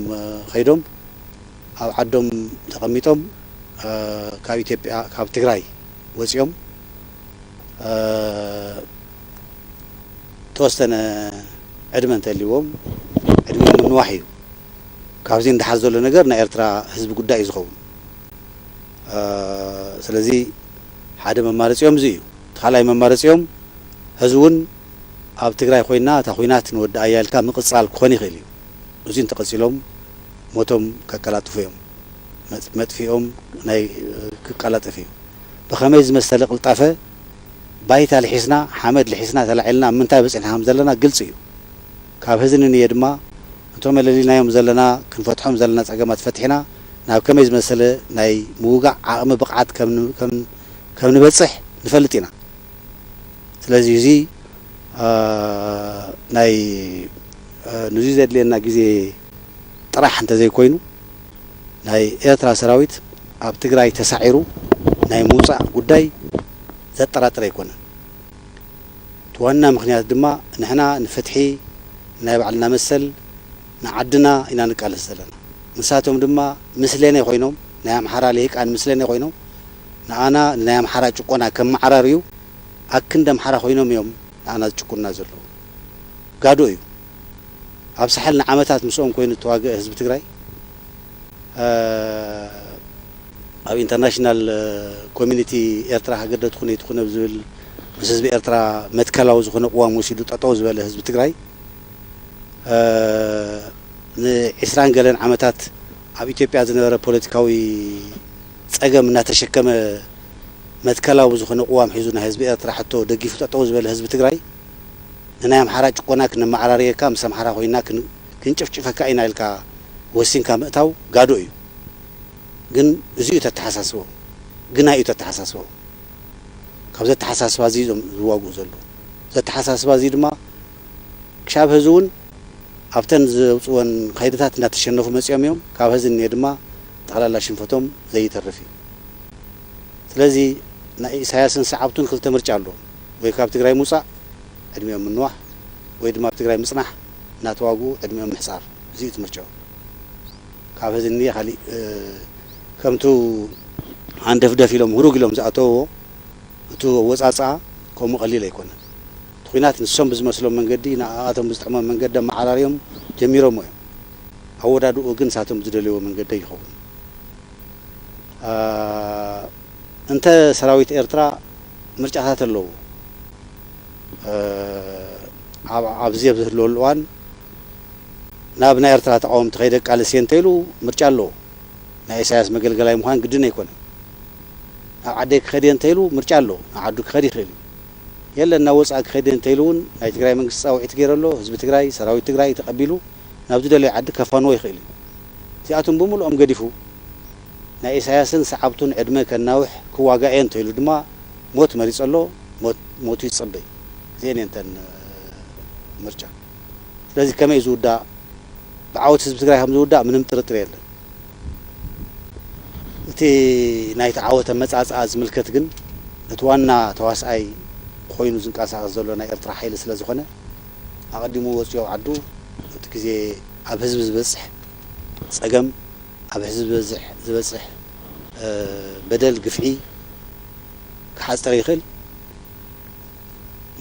ከይዶም ኣብ ዓዶም ተቐሚጦም ካብ ኢትዮጵያ ካብ ትግራይ ወፂኦም ተወሰነ ዕድመ እንተልዎም ዕድመ ምንዋሕ እዩ። ካብዚ ንደሓር ዘሎ ነገር ናይ ኤርትራ ህዝቢ ጉዳይ እዩ ዝኸውን። ስለዚ ሓደ መማረፂኦም እዚ እዩ። እቲ ካልኣይ መማረፂኦም ሕዚ እውን ኣብ ትግራይ ኮይና እታ ኩናት ንወዲ ኣያልካ ምቕፃል ክኾን ይኽእል እዩ። እዚ እንተቐፂሎም ሞቶም ከቀላጥፉ እዮም። መጥፊኦም ናይ ክቀላጠፍ እዩ። ብኸመይ ዝመሰለ ቅልጣፈ ባይታ ልሒስና ሓመድ ልሒስና ተላዒልና ኣብ ምንታይ በፂሕና ከም ዘለና ግልፂ እዩ። ካብ ሕዚ ንንየ ድማ እቶም ኣለሊናዮም ዘለና ክንፈትሖም ዘለና ፀገማት ፈቲሕና ናብ ከመይ ዝመሰለ ናይ ምውጋዕ ዓቕሚ ብቕዓት ከም ንበፅሕ ንፈልጥ ኢና። ስለዚ እዚ ናይ ንዚ ዘድልየና ግዜ ጥራሕ እንተዘይኮይኑ ናይ ኤርትራ ሰራዊት ኣብ ትግራይ ተሳዒሩ ናይ ምውፃእ ጉዳይ ዘጠራጥር ኣይኮነን። እቲ ዋና ምኽንያት ድማ ንሕና ንፍትሒ ናይ ባዕልና መሰል ንዓድና ኢና ንቃለስ ዘለና። ንሳቶም ድማ ምስለኔ ኮይኖም ናይ ኣምሓራ ልሂቃን ምስለኔ ኮይኖም ንኣና ንናይ ኣምሓራ ጭቆና ከመዓራርዩ ኣክንዲ ኣምሓራ ኮይኖም እዮም ንኣና ዝጭቁንና ዘለዉ። ጋዶ እዩ። ኣብ ሳሕል ንዓመታት ምስኦም ኮይኑ ዝተዋገአ ህዝቢ ትግራይ ኣብ ኢንተርናሽናል ኮሚኒቲ ኤርትራ ሃገር ዶ ትኹን ኣይትኹን ኣብ ዝብል ምስ ህዝቢ ኤርትራ መትከላዊ ዝኾነ ቅዋም ወሲዱ ጠጠው ዝበለ ህዝቢ ትግራይ ንዒስራን ገለን ዓመታት ኣብ ኢትዮጵያ ዝነበረ ፖለቲካዊ ፀገም እናተሸከመ መትከላዊ ዝኾነ ቅዋም ሒዙ ናይ ህዝቢ ኤርትራ ሕቶ ደጊፉ ጠጠው ዝበለ ህዝቢ ትግራይ ንናይ ኣምሓራ ጭቆና ክነመዓራርየካ ምስ ኣምሓራ ኮይና ክንጭፍጭፈካ ኢና ኢልካ ወሲንካ ምእታው ጋዶ እዩ። ግን እዚ እዩ ተተሓሳስቦ ግና እዩ ተተሓሳስቦ ካብ ዘተሓሳስባ እዚ እዮም ዝዋግኡ ዘለዉ። ዘተሓሳስባ እዚ ድማ ክሻብ ህዚ እውን ኣብተን ዘውፅወን ካይድታት እናተሸነፉ መፂኦም እዮም። ካብ ህዚ እኒኦ ድማ ጠቕላላ ሽንፈቶም ዘይተርፍ እዩ። ስለዚ ናይ ኢሳያስን ሰዓብቱን ክልተ ምርጫ ኣለዎም። ወይ ካብ ትግራይ ምውፃእ ዕድሚኦም ምንዋሕ ወይ ድማ ኣብ ትግራይ ምፅናሕ እናተዋግኡ ዕድሚኦም ምሕፃር። እዚ እዩ እቲ ምርጫኦም። ካብ ህዚ እኒኦ ካሊእ ከምቱ ሃንደፍደፍ ኢሎም ህሩግ ኢሎም ዝኣተውዎ እቲ ኣወፃፅኣ ከምኡ ቀሊል ኣይኮነን። እቲ ኹናት ንሶም ብዝመስሎም መንገዲ ንኣቶም ብዝጥዕሞም መንገዲ ኣመዓራርዮም ጀሚሮሞ እዮም። ኣወዳድኡ ግን ንሳቶም ብዝደልይዎ መንገዲ ይኸውን። እንተ ሰራዊት ኤርትራ ምርጫታት ኣለዎ። ኣብዚ ኣብ ዝህልወሉ እዋን ናብ ናይ ኤርትራ ተቃወምቲ ከይደ ቃልስ እየ እንተኢሉ ምርጫ ኣለዎ። ናይ ኢሳያስ መገልገላይ ምዃን ግድን ኣይኮነን። ናብ ዓደይ ክኸድ እየ እንተኢሉ ምርጫ ኣለዎ። ናብ ዓዱ ክኸድ ይኽእል እዩ። የለን ናብ ወፃኢ ክኸድ እየ እንተኢሉ እውን ናይ ትግራይ መንግስቲ ፃውዒት ገይሩ ኣሎ። ህዝቢ ትግራይ፣ ሰራዊት ትግራይ ተቐቢሉ ናብ ዝደለዮ ዓዲ ከፋንዎ ይኽእል እዩ። እዚኣቶም ብምልኦም ገዲፉ ናይ ኢሳያስን ሰዓብቱን ዕድመ ከናውሕ ክዋጋእ እየ እንተኢሉ ድማ ሞት መሪፁ ኣሎ። ሞት- ሞቱ ይፀበይ። እዚአን እየን እተን ምርጫ። ስለዚ ከመይ ዝውዳእ ብዓወት ህዝቢ ትግራይ ከም ዝውዳእ ምንም ጥርጥር የለን። እቲ ናይቲ ዓወት ኣመፃፅኣ ዝምልከት ግን እቲ ዋና ተዋስኣይ ኮይኑ ዝንቀሳቐስ ዘሎ ናይ ኤርትራ ሓይሊ ስለ ዝኾነ ኣቐዲሙ ወፂኡ ኣብ ዓዱ እቲ ግዜ ኣብ ህዝቢ ዝበፅሕ ፀገም ኣብ ህዝቢ ዝበፅሕ ዝበፅሕ በደል ግፍዒ ክሓፅር ይኽእል።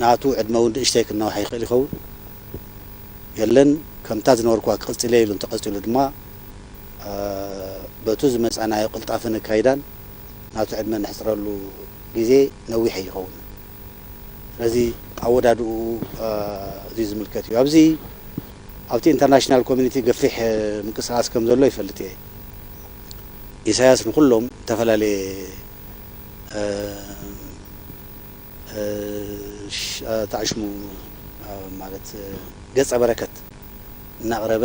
ናቱ ዕድመ እውን ንእሽተይ ክናዋሕ ይኽእል ይኸውን። የለን ከምታ ዝነበርኩዋ ክቕፅል እየ ኢሉ እንተቐፂሉ ድማ በቱ ዝመፃናዮ ቅልጣፈን ኣካይዳን ናቱ ዕድመ ንሕፅረሉ ግዜ ነዊሕ ኣይኸውን። ስለዚ ኣወዳድኡ እዚ ዝምልከት እዩ። ኣብዚ ኣብቲ ኢንተርናሽናል ኮሚኒቲ ገፊሕ ምንቅስቃስ ከም ዘሎ ይፈልጥ እየ። ኢሳያስ ንኩሎም ዝተፈላለየ፣ እ፣ እ፣ ሽ-፣ እ፣ ታዕሽሙ፣ እ፣ ማለት፣ እ፣ ገጸ በረከት እናቕረበ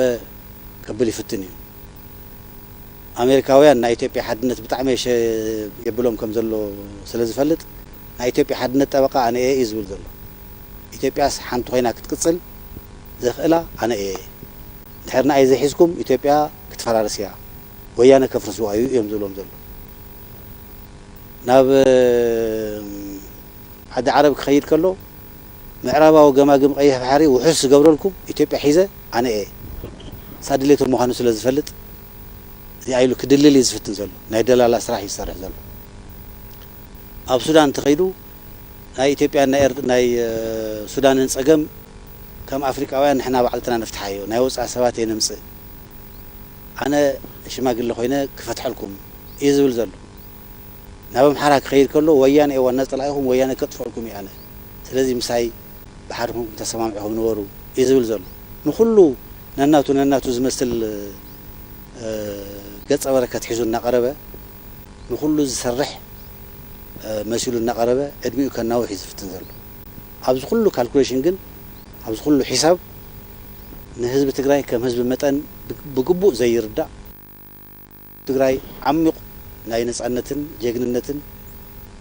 ከብል ይፍትን እዩ። ኣሜሪካውያን ናይ ኢትዮጵያ ሓድነት ብጣዕሚ የሸ-፣ የብሎም ከም ዘሎ ስለ ዝፈልጥ፣ ናይ ኢትዮጵያ ሓድነት ጠበቃ ኣነ እየ እዩ ዝብል ዘሎ። ኢትዮጵያስ ሓንቲ ኮይና ክትቅጽል ዘኽእላ ኣነ እየ። እንድሕር ንኣይ ዘይሒዝኩም ኢትዮጵያ ክትፈራርስ እያ፣ ወያነ ከፍርስዋ እዩ እዮም ዝብሎም ዘሎ። ናብ፣ እ፣ ዓዲ ዓረብ ክኸይድ ከሎ፣ ምዕራባዊ ገማግም ቀይሕ ባሕሪ ውሑስ ዝገብረልኩም ኢትዮጵያ ሒዘ ኣነ እየ። ሳድሌቶም ምዃኑ ስለ ዝፈልጥ፣ እዚኣ ኢሉ ክድልል እዩ ዝፍትን ዘሎ። ናይ ደላላ ስራሕ እዩ ዝሰርሕ ዘሎ። ኣብ ሱዳን እንተኸይዱ፣ ናይ ኢትዮጵያን ናይ ኤርት-፣ ናይ፣ እ፣ ሱዳንን ጸገም ከም ኣፍሪቃውያን ንሕና ባዕልትና ንፍትሓዮ፣ ናይ ወጻኢ ሰባት የነምጽእ። ኣነ ሽማግለ ኮይነ ክፈትሐልኩም እዩ ዝብል ዘሎ። ናብ ኣምሓራ ክኸይድ ከሎ፣ ወያነ እየ ዋና ጸላኢኹም፣ ወያነ ከጥፍኣልኩም እየ ኣነ። ስለዚ ምሳይ ብሓደ ኮንኩም ተሰማሚዕኹም ንበሩ እዩ ዝብል ዘሎ። ንኹሉ ነናቱ ነናቱ ዝመስል፣ እ፣ ገጸ በረከት ሒዙ እናቐረበ፣ ንኹሉ ዝሰርሕ፣ እ፣ መሲሉ እናቐረበ ዕድሚኡ ከናውሕ እዩ ዝፍትን ዘሎ። ኣብዚ ኩሉ ካልኩሌሽን ግን፣ ኣብዚ ኩሉ ሒሳብ ንህዝቢ ትግራይ ከም ህዝቢ መጠን ብ-፣ ብግቡእ ዘይርዳእ፣ ትግራይ ዓሚቕ ናይ ነጻነትን ጀግንነትን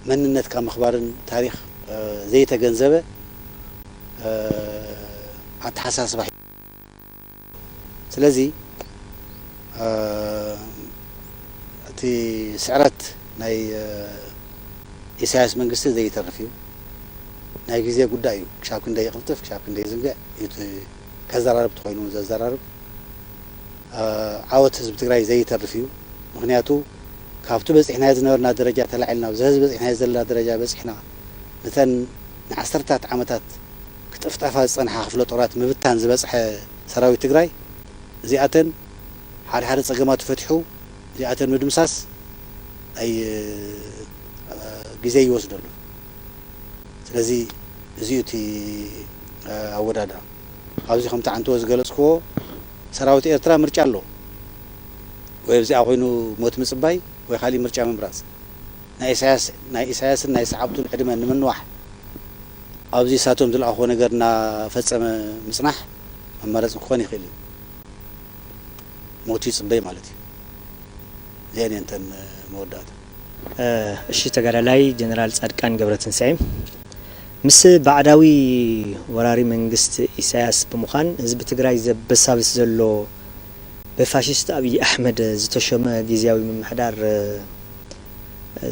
መንነትካ ምኽባርን ታሪኽ፣ እ፣ ዘይተገንዘበ፣ እ፣ ኣተሓሳስባ። ስለዚ፣ እ፣ እቲ ስዕረት ናይ፣ እ፣ ኢሳያስ መንግስቲ ዘይተርፍ እዩ። ናይ ግዜ ጉዳይ እዩ። ክሻብ ክንደይ ይቕልጥፍ፣ ክሻብ ክንደይ ይዝንግዕ እዩ እቲ ከዘራርብ ተኾይኑ ዘዘራርብ። እ፣ ዓወት ህዝቢ ትግራይ ዘይተርፍ እዩ። ምኽንያቱ ካብቲ በፂሕናዮ ዝነበርና ደረጃ ተላዒልና፣ ኣብዚ ህዝቢ በፂሕናዮ ዘለና ደረጃ በፂሕና፣ ነተን ንዓሰርታት ዓመታት ክጥፍጠፋ ዝፀንሓ ክፍለ ጦራት ምብታን ዝበፅሐ ሰራዊት ትግራይ፣ እዚኣተን ሓደ ሓደ ጸገማቱ ፈቲሑ፣ እዚኣተን ምድምሳስ ኣይ-፣ ግዜ ይወስደሉ። ስለዚ እዚኡ እቲ ኣወዳድኣ። ኣብዚ ከምቲ ዓንተቦ ዝገለጽክዎ፣ ሰራዊት ኤርትራ ምርጫ ኣለዎ። ወይ ኣብዚኣ ኮይኑ ሞት ምጽባይ፣ ወይ ካሊእ ምርጫ ምምራጽ። ናይ ኢሳያስ፣ ናይ ኢሳያስን ናይ ሰዓብቱን ዕድመ ንምንዋሕ፣ ኣብዚ እሳቶም ዝለኣኽዎ ነገር እናፈጸመ ምጽናሕ ኣማራጺ ክኾን ይኽእል እዩ። ሞቱ ይጽበይ ማለት እዩ። እዚአን እየን እተን መወዳእታ። እ፣ እሺ፣ ተጋዳላይ ጀነራል ጻድቃን ገብረትንሳኤ፣ ምስ ባዕዳዊ ወራሪ መንግስቲ ኢሳያስ ብምዃን ህዝቢ ትግራይ ዘበሳብስ ዘሎ ብፋሽስት ኣብይ ኣሕመድ ዝተሾመ ግዝያዊ ምምሕዳር፣ እ፣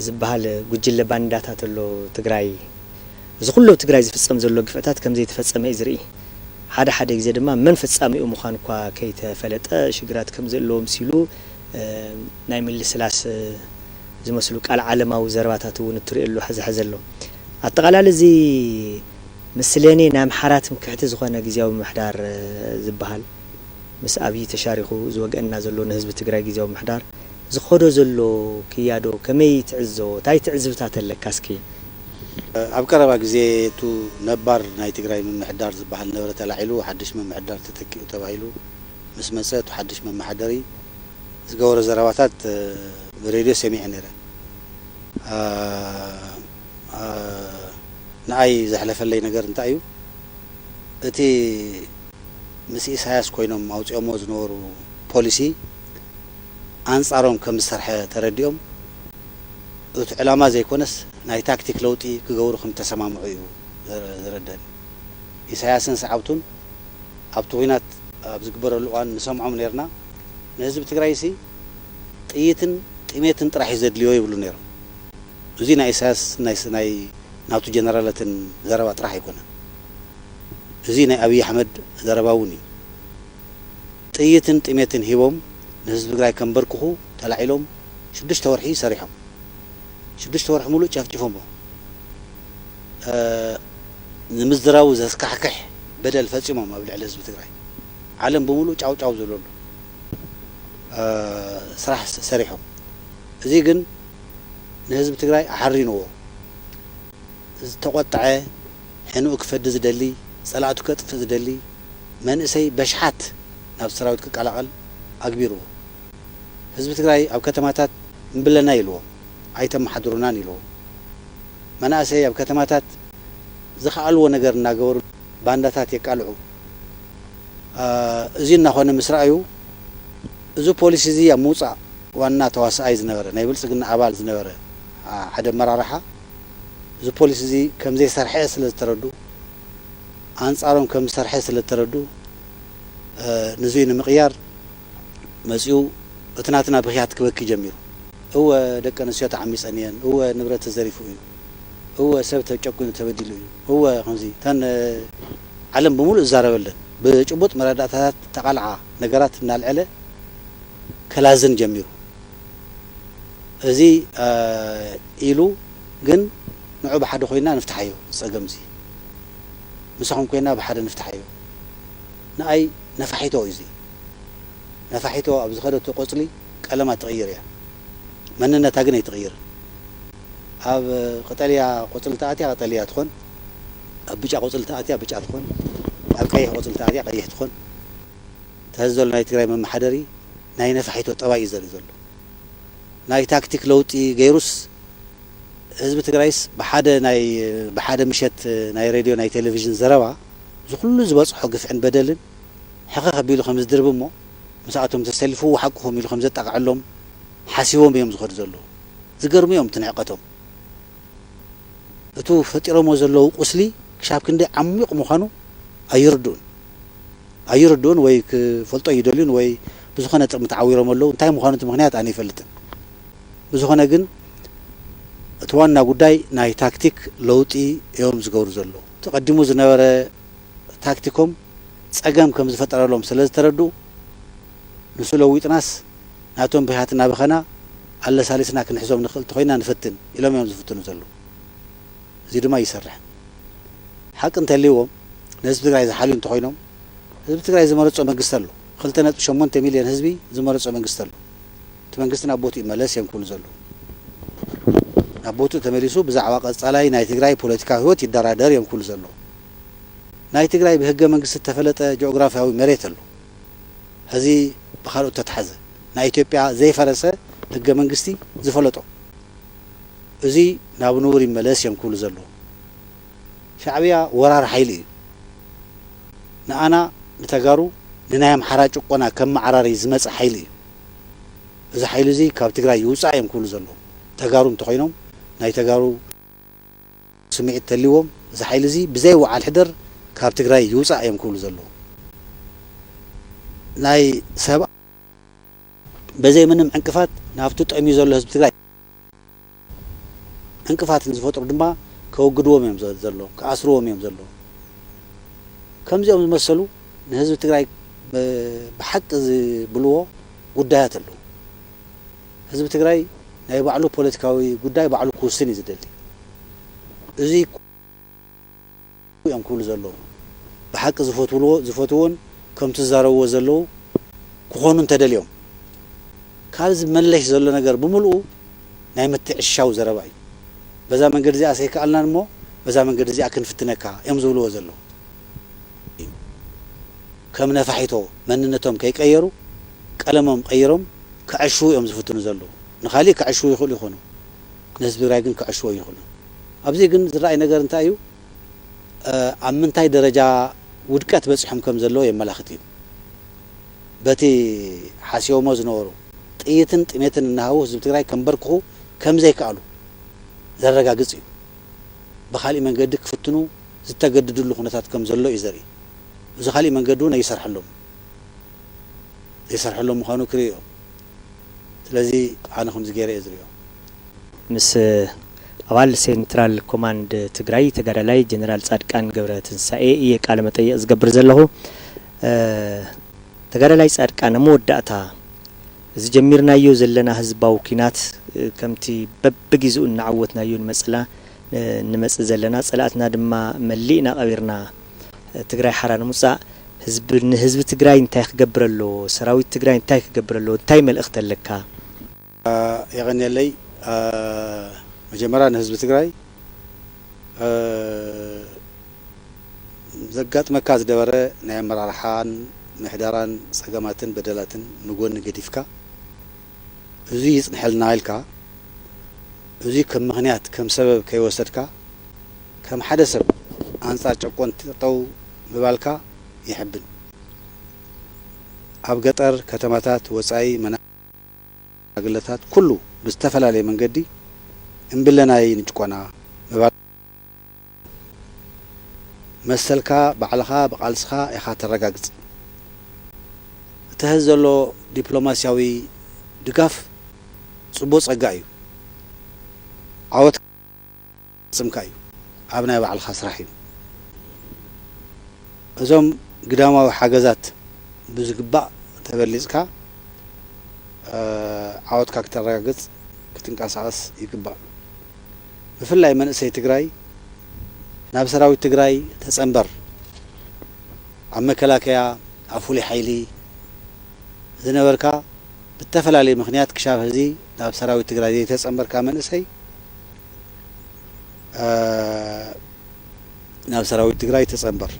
ዝበሃል ጉጅለ ባንዳታት ኣሎ ትግራይ። እዚ ኩሉ ኣብ ትግራይ ዝፍጸም ዘሎ ግፍዕታት ከም ዘይተፈጸመ እዩ ዝርኢ። ሓደ ሓደ ግዜ ድማ መን ፈጻሚኡ ምዃን እኳ ከይተፈለጠ ሽግራት ከም ዘለዎ ምሲሉ፣ እ፣ ናይ ምልስላስ፣ እ፣ ዝመስሉ ቃል ዓለማዊ ዘረባታት እውን እትርእየሉ ሕዚ ሕዚ ኣሎ። ኣጠቓላሊ እዚ ምስሌኔ ናይ ኣምሓራ ትምክሕቲ ዝኾነ ግዝያዊ ምምሕዳር፣ እ፣ ዝበሃል ምስ ኣብዪ ተሻሪኹ ዝወግአና ዘሎ ንህዝቢ ትግራይ ግዝያዊ ምምሕዳር ዝኸዶ ዘሎ ክያዶ ከመይ ትዕዞ? እንታይ ትዕዝብታት ኣለካ እስኪ? ኣብ ቀረባ ግዜ እቱ ነባር ናይ ትግራይ ምምሕዳር ዝበሃል ነበረ ተላዒሉ፣ ሓድሽ ምምሕዳር ተተኪኡ ተባሂሉ ምስ መጸ፣ እቱ ሓድሽ መመሓደሪ ዝገበሮ ዘረባታት፣ እ፣ ብሬድዮ ሰሚዐ ነይረ። እ፣ እ፣ ንኣይ ዘሕለፈለይ ነገር እንታይ እዩ? እቲ ምስ ኢሳያስ ኮይኖም ኣውጺኦሞ ዝነበሩ ፖሊሲ ኣንጻሮም ከም ዝሰርሐ ተረዲኦም፣ እቲ ዕላማ ዘይኮነስ ናይ ታክቲክ ለውጢ ክገብሩ ከም ተሰማምዑ እዩ ዘረ-፣ ዘረደኒ። ኢሳያስን ሰዓብቱን ኣብቲ ኲናት ኣብ ዝግበረሉ እዋን ንሰምዖም ነይርና። ንህዝቢ ትግራይሲ ጥይትን ጥሜትን ጥራሕ እዩ ዘድልዮ ይብሉ ነይሮም። እዚ ናይ ኢሳያስ ናይ ስ-፣ ናይ ናቱ ጀነራላትን ዘረባ ጥራሕ ኣይኮነን። እዚ ናይ ኣብይ ኣሕመድ ዘረባ እውን እዩ። ጥይትን ጥሜትን ሂቦም ንህዝቢ ትግራይ ከንበርክኹ ተላዒሎም ሽዱሽተ ወርሒ ሰሪሖም። ሽዱሽተ ወርሒ ሙሉእ ጨፍጭፎሞ። እ፣ ንምዝራቡ ዘስካሕክሕ በደል ፈጺሞም ኣብ ልዕሊ ህዝቢ ትግራይ። ዓለም ብምሉእ ጫው ጫው ዝብለሉ፣ እ፣ ስራሕ ስ-፣ ሰሪሖም። እዚ ግን ንህዝቢ ትግራይ ኣሓሪንዎ። ዝተቖጥዐ፣ ሕንኡ ክፈዲ ዝደሊ፣ ጸላእቱ ከጥፍእ ዝደሊ መንእሰይ በሽሓት ናብ ሰራዊት ክቀላቐል ኣግቢርዎ። ህዝቢ ትግራይ ኣብ ከተማታት እምብለና ኢልዎ። ኣይተመሓድሩናን ኢልዎ። መናእሰይ ኣብ ከተማታት ዝኸኣልዎ ነገር እናገበሩ ባንዳታት የቃልዑ። እዚ እናኾነ ምስ ረኣዩ፣ እዚ ፖሊሲ እዚ ኣብ ምውፃእ ዋና ተዋሳኣይ ዝነበረ፣ ናይ ብልፅግና ኣባል ዝነበረ ሓደ ኣመራርሓ፣ እዚ ፖሊሲ እዚ ከም ዘይሰርሐ ስለ ዝተረዱ፣ ኣንፃሮም ከም ዝሰርሐ ስለ ዝተረዱ፣ ንዙይ ንምቕያር መፂኡ፣ እቲ ናትና ብኽያት ክበኪ ጀሚሩ። እወ ደቂ ኣንስትዮ ተዓሚፀን እየን፣ እወ ንብረት ተዘሪፉ እዩ፣ እወ ሰብ ተጨቁኑ ተበዲሉ እዩ፣ እወ ከምዚ እተን ዓለም ብምሉእ ዝዛረበለን ብጭቡጥ መረዳእታታት ተቓልዓ ነገራት እናልዐለ ከላዝን ጀሚሩ። እዚ ኢሉ ግን ንዑ ብሓደ ኮይና ንፍትሓዮ ጸገም እዚ ምሳኹም ኮይና ብሓደ ንፍትሓዮ። ንኣይ ነፋሒቶ እዩ እዚ። ነፋሒቶ ኣብ ዝኸደቶ ቆጽሊ ቀለማ ትቕይር እያ፣ መንነታ ግን ኣይትቕይርን። ኣብ ቀጠልያ ቆጽሊ ተኣትያ ቀጠልያ ትኾን፣ ኣብ ብጫ ቆጽሊ ተኣትያ ብጫ ትኾን፣ ኣብ ቀይሕ ቆጽሊ ተኣትያ ቀይሕ ትኾን። እቲ ሕዚ ዘሎ ናይ ትግራይ መመሓደሪ ናይ ነፋሒቶ ጠባይ እዩ ዘርኢ ዘሎ። ናይ ታክቲክ ለውጢ ገይሩስ ህዝቢ ትግራይስ ብሓደ ናይ ብሓደ ምሸት ናይ ሬድዮ ናይ ቴሌቪዥን ዘረባ እዚ ኩሉ ዝበፅሖ ግፍዕን በደልን ሕኸኽ ኣቢሉ ከም ዝድርብ እሞ ምስኣቶም ተሰሊፉ ሓቅኹም ኢሉ ከም ዘጣቕዐሎም ሓሲቦም እዮም ዝኸዱ ዘለዉ። ዝገርሙ እዮም እቲ ንዕቀቶም። እቱ ፈጢሮሞ ዘለዉ ቁስሊ ክሻብ ክንደይ ዓሚቕ ምዃኑ ኣይርድኡን ኣይርድኡን ወይ ክፈልጦ ይደልዩን ወይ ብዝኾነ ጥቕሚ ተዓዊሮም ኣለዉ። እንታይ ምዃኑ እቲ ምኽንያት ኣነ ይፈልጥን። ብዝኾነ ግን እቲ ዋና ጉዳይ ናይ ታክቲክ ለውጢ እዮም ዝገብሩ ዘለዉ። ተቐዲሙ ዝነበረ ታክቲኮም ጸገም ከም ዝፈጠረሎም ስለ ዝተረድኡ ንሱ ለዊጥናስ ናቶም ብኽያት እናበኸና ኣለሳሊስና ክንሕዞም ንኽእል እንተኾይና ንፈትን ኢሎም እዮም ዝፍትኑ ዘለዉ። እዚ ድማ ይሰርሕ። ሓቂ እንተልይዎም ንህዝቢ ትግራይ ዝሓልዩ እንተኾይኖም ህዝቢ ትግራይ ዝመረጾ መንግስቲ ኣሎ። ክልተ ነጥቢ ሸሞንተ ሚልዮን ህዝቢ ዝመረጾ መንግስቲ ኣሎ። እቲ መንግስቲ ናብ ቦትኡ ይመለስ እዮም ክብሉ ዘለዉ። ናብ ቦትኡ ተመሊሱ ብዛዕባ ቀጻላይ ናይ ትግራይ ፖለቲካዊ ህይወት ይደራደር እዮም ክብሉ ዘለዉ። ናይ ትግራይ ብህገ መንግስቲ እተፈለጠ ጂኦግራፍያዊ መሬት ኣሎ። ሕዚ ብኻልኦት ተተሓዘ ናይ ኢትዮጵያ ዘይፈረሰ ህገ መንግስቲ ዝፈለጦ እዚ ናብ ንቡር ይመለስ እዮም ክብሉ ዘለዉ። ሻዕብያ ወራር ሓይሊ እዩ። ንኣና ንተጋሩ ንናይ ኣምሓራ ጭቆና ከም መዓራሪ ዝመፀ ሓይሊ እዩ። እዚ ሓይሊ እዚ ካብ ትግራይ ይውፃእ እዮም ክብሉ ዘለዉ። ተጋሩ እንተኾይኖም ናይ ተጋሩ ስምዒት ተልዎም እዚ ሓይሊ እዚ ብዘይ ወዓል ሕደር ካብ ትግራይ ይውፃእ እዮም ክብሉ ዘለዉ። ናይ ሰብ በዘይ ምንም ዕንቅፋት ናብቲ ጠምዩ ዘሎ ህዝቢ ትግራይ ዕንቅፋት ንዝፈጥሩ ድማ ከወግድዎም እዮም ዘ- ዘለዎም፣ ክኣስርዎም እዮም ዘለዎም። ከምዚኦም ዝመሰሉ ንህዝቢ ትግራይ ብ- ብሓቂ ዝብልዎ ጉዳያት ኣለዉ። ህዝቢ ትግራይ ናይ ባዕሉ ፖለቲካዊ ጉዳይ ባዕሉ ክውስን እዩ ዝደሊ። እዚ እዮም ክብሉ ዘለዉ። ብሓቂ ዝፈትውዎ ዝፈትዎን ከምቲ ዝዛረብዎ ዘለዉ ክኾኑ እንተደልዮም፣ ካብዚ መለሽ ዘሎ ነገር ብምልኡ ናይ ምትዕሻው ዘረባ እዩ። በዛ መንገዲ እዚኣ ሰይከኣልናን እሞ በዛ መንገዲ እዚኣ ክንፍትነካ እዮም ዝብልዎ ዘለዉ። ከም ነፋሒቶ መንነቶም ከይቀየሩ ቀለሞም ቀይሮም ክዕሽዉ እዮም ዝፍትኑ ዘለዉ። ንኻሊእ ክዕሽዉ ይኽእሉ ይኾኑ፣ ንህዝቢ ትግራይ ግን ክዕሽዎ ይኽእሉ። ኣብዚ ግን ዝረኣይ ነገር እንታይ እዩ? ኣብ ምንታይ ደረጃ ውድቀት በፂሖም ከም ዘለዉ የመላኽት እዩ። በቲ ሓሲቦሞ ዝነበሩ ጥይትን ጥሜትን እናሃቡ ህዝቢ ትግራይ ከንበርክኹ ከም ዘይከኣሉ ዘረጋግፅ እዩ። ብኻሊእ መንገዲ ክፍትኑ ዝተገድድሉ ኩነታት ከም ዘሎ እዩ ዘርኢ። እዚ ካሊእ መንገዲ እውን ኣይሰርሐሎም ዘይሰርሐሎም ምዃኑ ክርእዮ። ስለዚ ኣነ ከምዚ ገይረ እየ ዝርእዮ። ምስ ኣባል ሴንትራል ኮማንድ ትግራይ ተጋዳላይ ጀነራል ፃድቃን ገብረ ትንሳኤ እየ ቃለ መጠይቕ ዝገብር ዘለኹ። ተጋዳላይ ፃድቃን፣ ኣብ መወዳእታ እዚ ጀሚርናዮ ዘለና ህዝባዊ ኲናት ከምቲ በብጊዝኡ እናዓወትናዮ ንመፅላ ንመፅእ ዘለና፣ ፀላእትና ድማ መሊእና ቀቢርና ትግራይ ሓራ ንምውፃእ ህዝቢ ንህዝቢ ትግራይ እንታይ ክገብር ኣለዎ፣ ሰራዊት ትግራይ እንታይ ክገብር ኣለዎ፣ እንታይ መልእኽቲ ኣለካ? የቐንየለይ። መጀመርያ ንህዝቢ ትግራይ ዘጋጥመካ ዝነበረ ናይ ኣመራርሓን ምሕደራን ፀገማትን በደላትን ንጎኒ ገዲፍካ እዚ ይፅንሐልና ኢልካ እዚ ከም ምኽንያት፣ ከም ሰበብ ከይወሰድካ፣ ከም ሓደ ሰብ ኣንጻር ጨቆንቲ ጠጠው ምባልካ የሕብን። ኣብ ገጠር፣ ከተማታት፣ ወጻኢ፣ መናግለታት፣ ኩሉ ብዝተፈላለየ መንገዲ እምብለናይ ንጭቆና ምባል መሰልካ ባዕልኻ ብቓልስኻ ኢኻ ተረጋግጽ። እቲ ሐዚ ዘሎ ዲፕሎማስያዊ ድጋፍ ጽቡቕ ጸጋ እዩ። ዓወት ቅልጽምካ እዩ። ኣብ ናይ ባዕልኻ ስራሕ እዩ። እዞም ግዳማዊ ሓገዛት ብዝግባእ ተበሊጽካ፣ እ፣ ዓወትካ ክተረጋግጽ ክትንቀሳቐስ ይግባእ። ብፍላይ መንእሰይ ትግራይ ናብ ሰራዊት ትግራይ ተጸንበር፣ ኣብ መከላከያ፣ ኣብ ፍሉይ ሓይሊ ዝነበርካ፣ ብተፈላለየ ምኽንያት ክሻብ ሕዚ ናብ ሰራዊት ትግራይ ዘይተጸንበርካ መንእሰይ፣ እ፣ ናብ ሰራዊት ትግራይ ተጸንበር።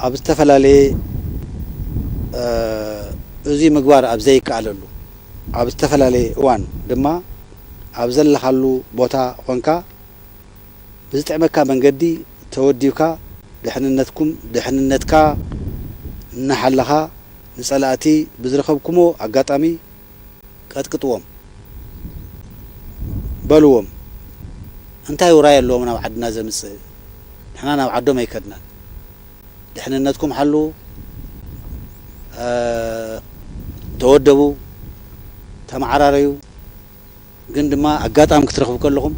ኣብ ዝተፈላለየ፣ እ፣ እዚ ምግባር ኣብ ዘይከኣለሉ፣ ኣብ ዝተፈላለየ እዋን ድማ ኣብ ዘለኻሉ ቦታ ኾንካ ብዝጥዕመካ መንገዲ ተወዲብካ፣ ድሕንነትኩም፣ ድሕንነትካ እናሓለኻ፣ ንጸላእቲ ብዝረኸብኩሞ ኣጋጣሚ ቀጥቅጥዎም፣ በልዎም። እንታይ ውራይ ኣለዎም ናብ ዓድና ዘምጽእ? ንሕና ናብ ዓዶም ኣይከድናን። ድሕንነትኩም ሓልዉ፣ እ፣ ተወደቡ፣ ተመዓራረዩ። ግን ድማ ኣጋጣሚ ክትረኽቡ ከለኹም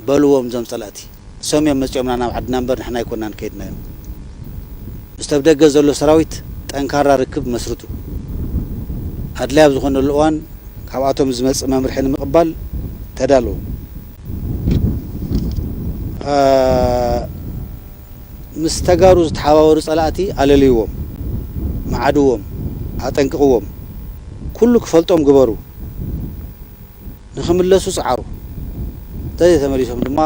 በልዎም፣ እዞም ጸላእቲ ንሶም እዮም መጺኦምና ናብ ዓድና እምበር ንሕና ኣይኮናን ከይድናዮም። ምስ ኣብ ደገ ዘሎ ሰራዊት ጠንካራ ርክብ መስርቱ። ኣድላይ ኣብ ዝኾነሉ እዋን ካብኣቶም ዝመጽእ መምርሒ ንምቕባል ተዳለዉ። እ፣ ምስ ተጋሩ ዝተሓባበሩ ጸላእቲ ኣለልይዎም፣ መዓድዎም፣ ኣጠንቅቕዎም። ኩሉ ክፈልጦም ግበሩ። ንኽምለሱ ጸዓሩ። እንተዘይተመሊሶም ድማ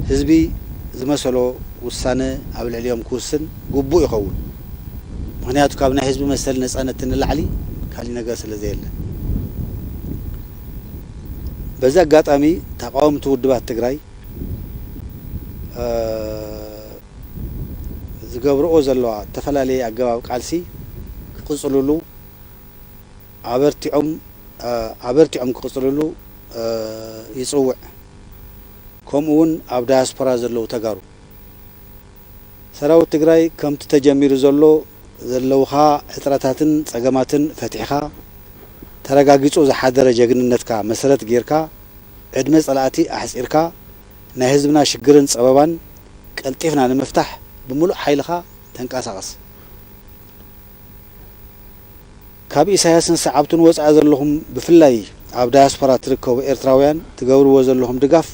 ህዝቢ ዝመሰሎ ውሳነ ኣብ ልዕሊኦም ክውስን ግቡእ ይኸውን። ምኽንያቱ ካብ ናይ ህዝቢ መሰል ነጻነት ንላዕሊ ካሊእ ነገር ስለ ዘየለ። በዚ ኣጋጣሚ ተቓወምቲ ውድባት ትግራይ፣ እ፣ ዝገብርኦ ዘለዋ ዝተፈላለየ ኣገባብ ቃልሲ ክቕጽልሉ ኣበርቲዖም፣ እ፣ ኣበርቲዖም ክቕጽልሉ፣ እ፣ ይጽውዕ። ከምኡ እውን ኣብ ዳያስፖራ ዘለዉ ተጋሩ፣ ሰራዊት ትግራይ ከምቲ ተጀሚሩ ዘሎ ዘለውኻ ሕጽረታትን ጸገማትን ፈቲሕኻ፣ ተረጋጊጹ ዝሓደረ ጀግንነትካ መሰረት ጌርካ፣ ዕድመ ጸላእቲ ኣሕጺርካ፣ ናይ ህዝብና ሽግርን ጸበባን ቀልጢፍና ንምፍታሕ ብምሉእ ሓይልኻ ተንቀሳቐስ። ካብ ኢሳያስን ሰዓብቱን ወጻኢ ዘለኹም፣ ብፍላይ ኣብ ዳያስፖራ ትርከቡ ኤርትራውያን፣ ትገብርዎ ዘለኹም ድጋፍ፣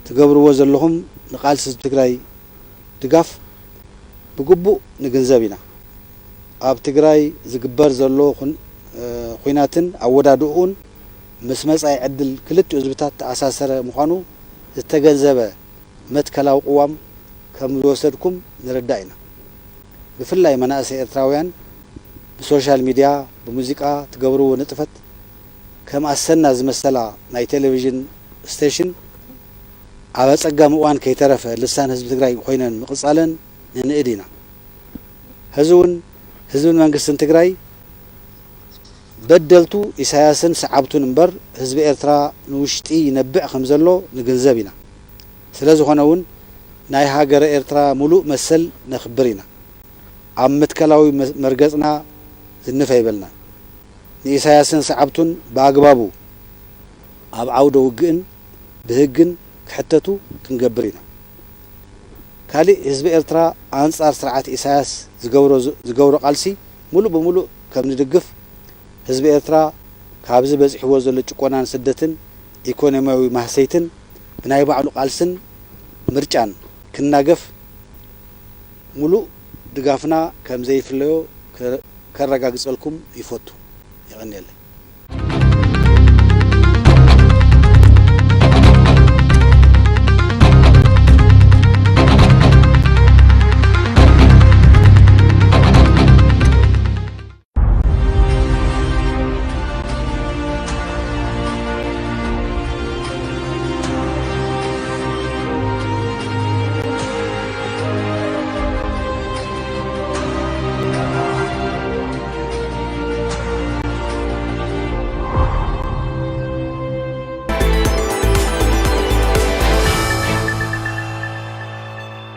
ትገብርዎ ዘለኹም ንቃልሲ ህዝቢ ትግራይ ድጋፍ ብግቡእ ንግንዘብ ኢና። ኣብ ትግራይ ዝግበር ዘሎ ኩን-፣ እ፣ ኹናትን ኣወዳድኡን ምስ መጻኢ ዕድል ክልቲኡ ህዝብታት ተኣሳሰረ ምዃኑ ዝተገንዘበ መትከላዊ ቅዋም ከም ዝወሰድኩም ንርዳእ ኢና። ብፍላይ መናእሰይ ኤርትራውያን ብሶሻል ሚድያ፣ ብሙዚቃ ትገብርዎ ንጥፈት ከም ኣሰና ዝመሰላ ናይ ቴሌቪዥን ስቴሽን ኣብ ኣጸጋሚ እዋን ከይተረፈ ልሳን ህዝቢ ትግራይ ኮይነን ምቕጻለን ንንእድ ኢና። ሕዚ እውን ህዝብን መንግስትን ትግራይ በደልቱ ኢሳያስን ሰዓብቱን እምበር ህዝቢ ኤርትራ ንውሽጢ ይነብዕ ከም ዘሎ ንግንዘብ ኢና። ስለ ዝኾነ እውን ናይ ሃገረ ኤርትራ ሙሉእ መሰል ነኽብር ኢና። ኣብ መትከላዊ መ-፣ መርገጽና ዝንፍ ኣይበልና። ንኢሳያስን ሰዓብቱን ብኣግባቡ ኣብ ዓውደ ውግእን ብህግን ክሕተቱ ክንገብር ኢና። ካሊእ ህዝቢ ኤርትራ ኣንጻር ስርዓት ኢሳያስ ዝገብሮ፣ ዝገብሮ ቃልሲ ሙሉእ ብሙሉእ ከም ንድግፍ፣ ህዝቢ ኤርትራ ካብዚ በጺሕዎ ዘሎ ጭቆናን ስደትን ኢኮኖሚያዊ ማህሰይትን ብናይ ባዕሉ ቃልስን ምርጫን ክናገፍ ሙሉእ ድጋፍና ከም ዘይፍለዮ ከ-፣ ከረጋግጸልኩም ይፈቱ። የቐንየለይ።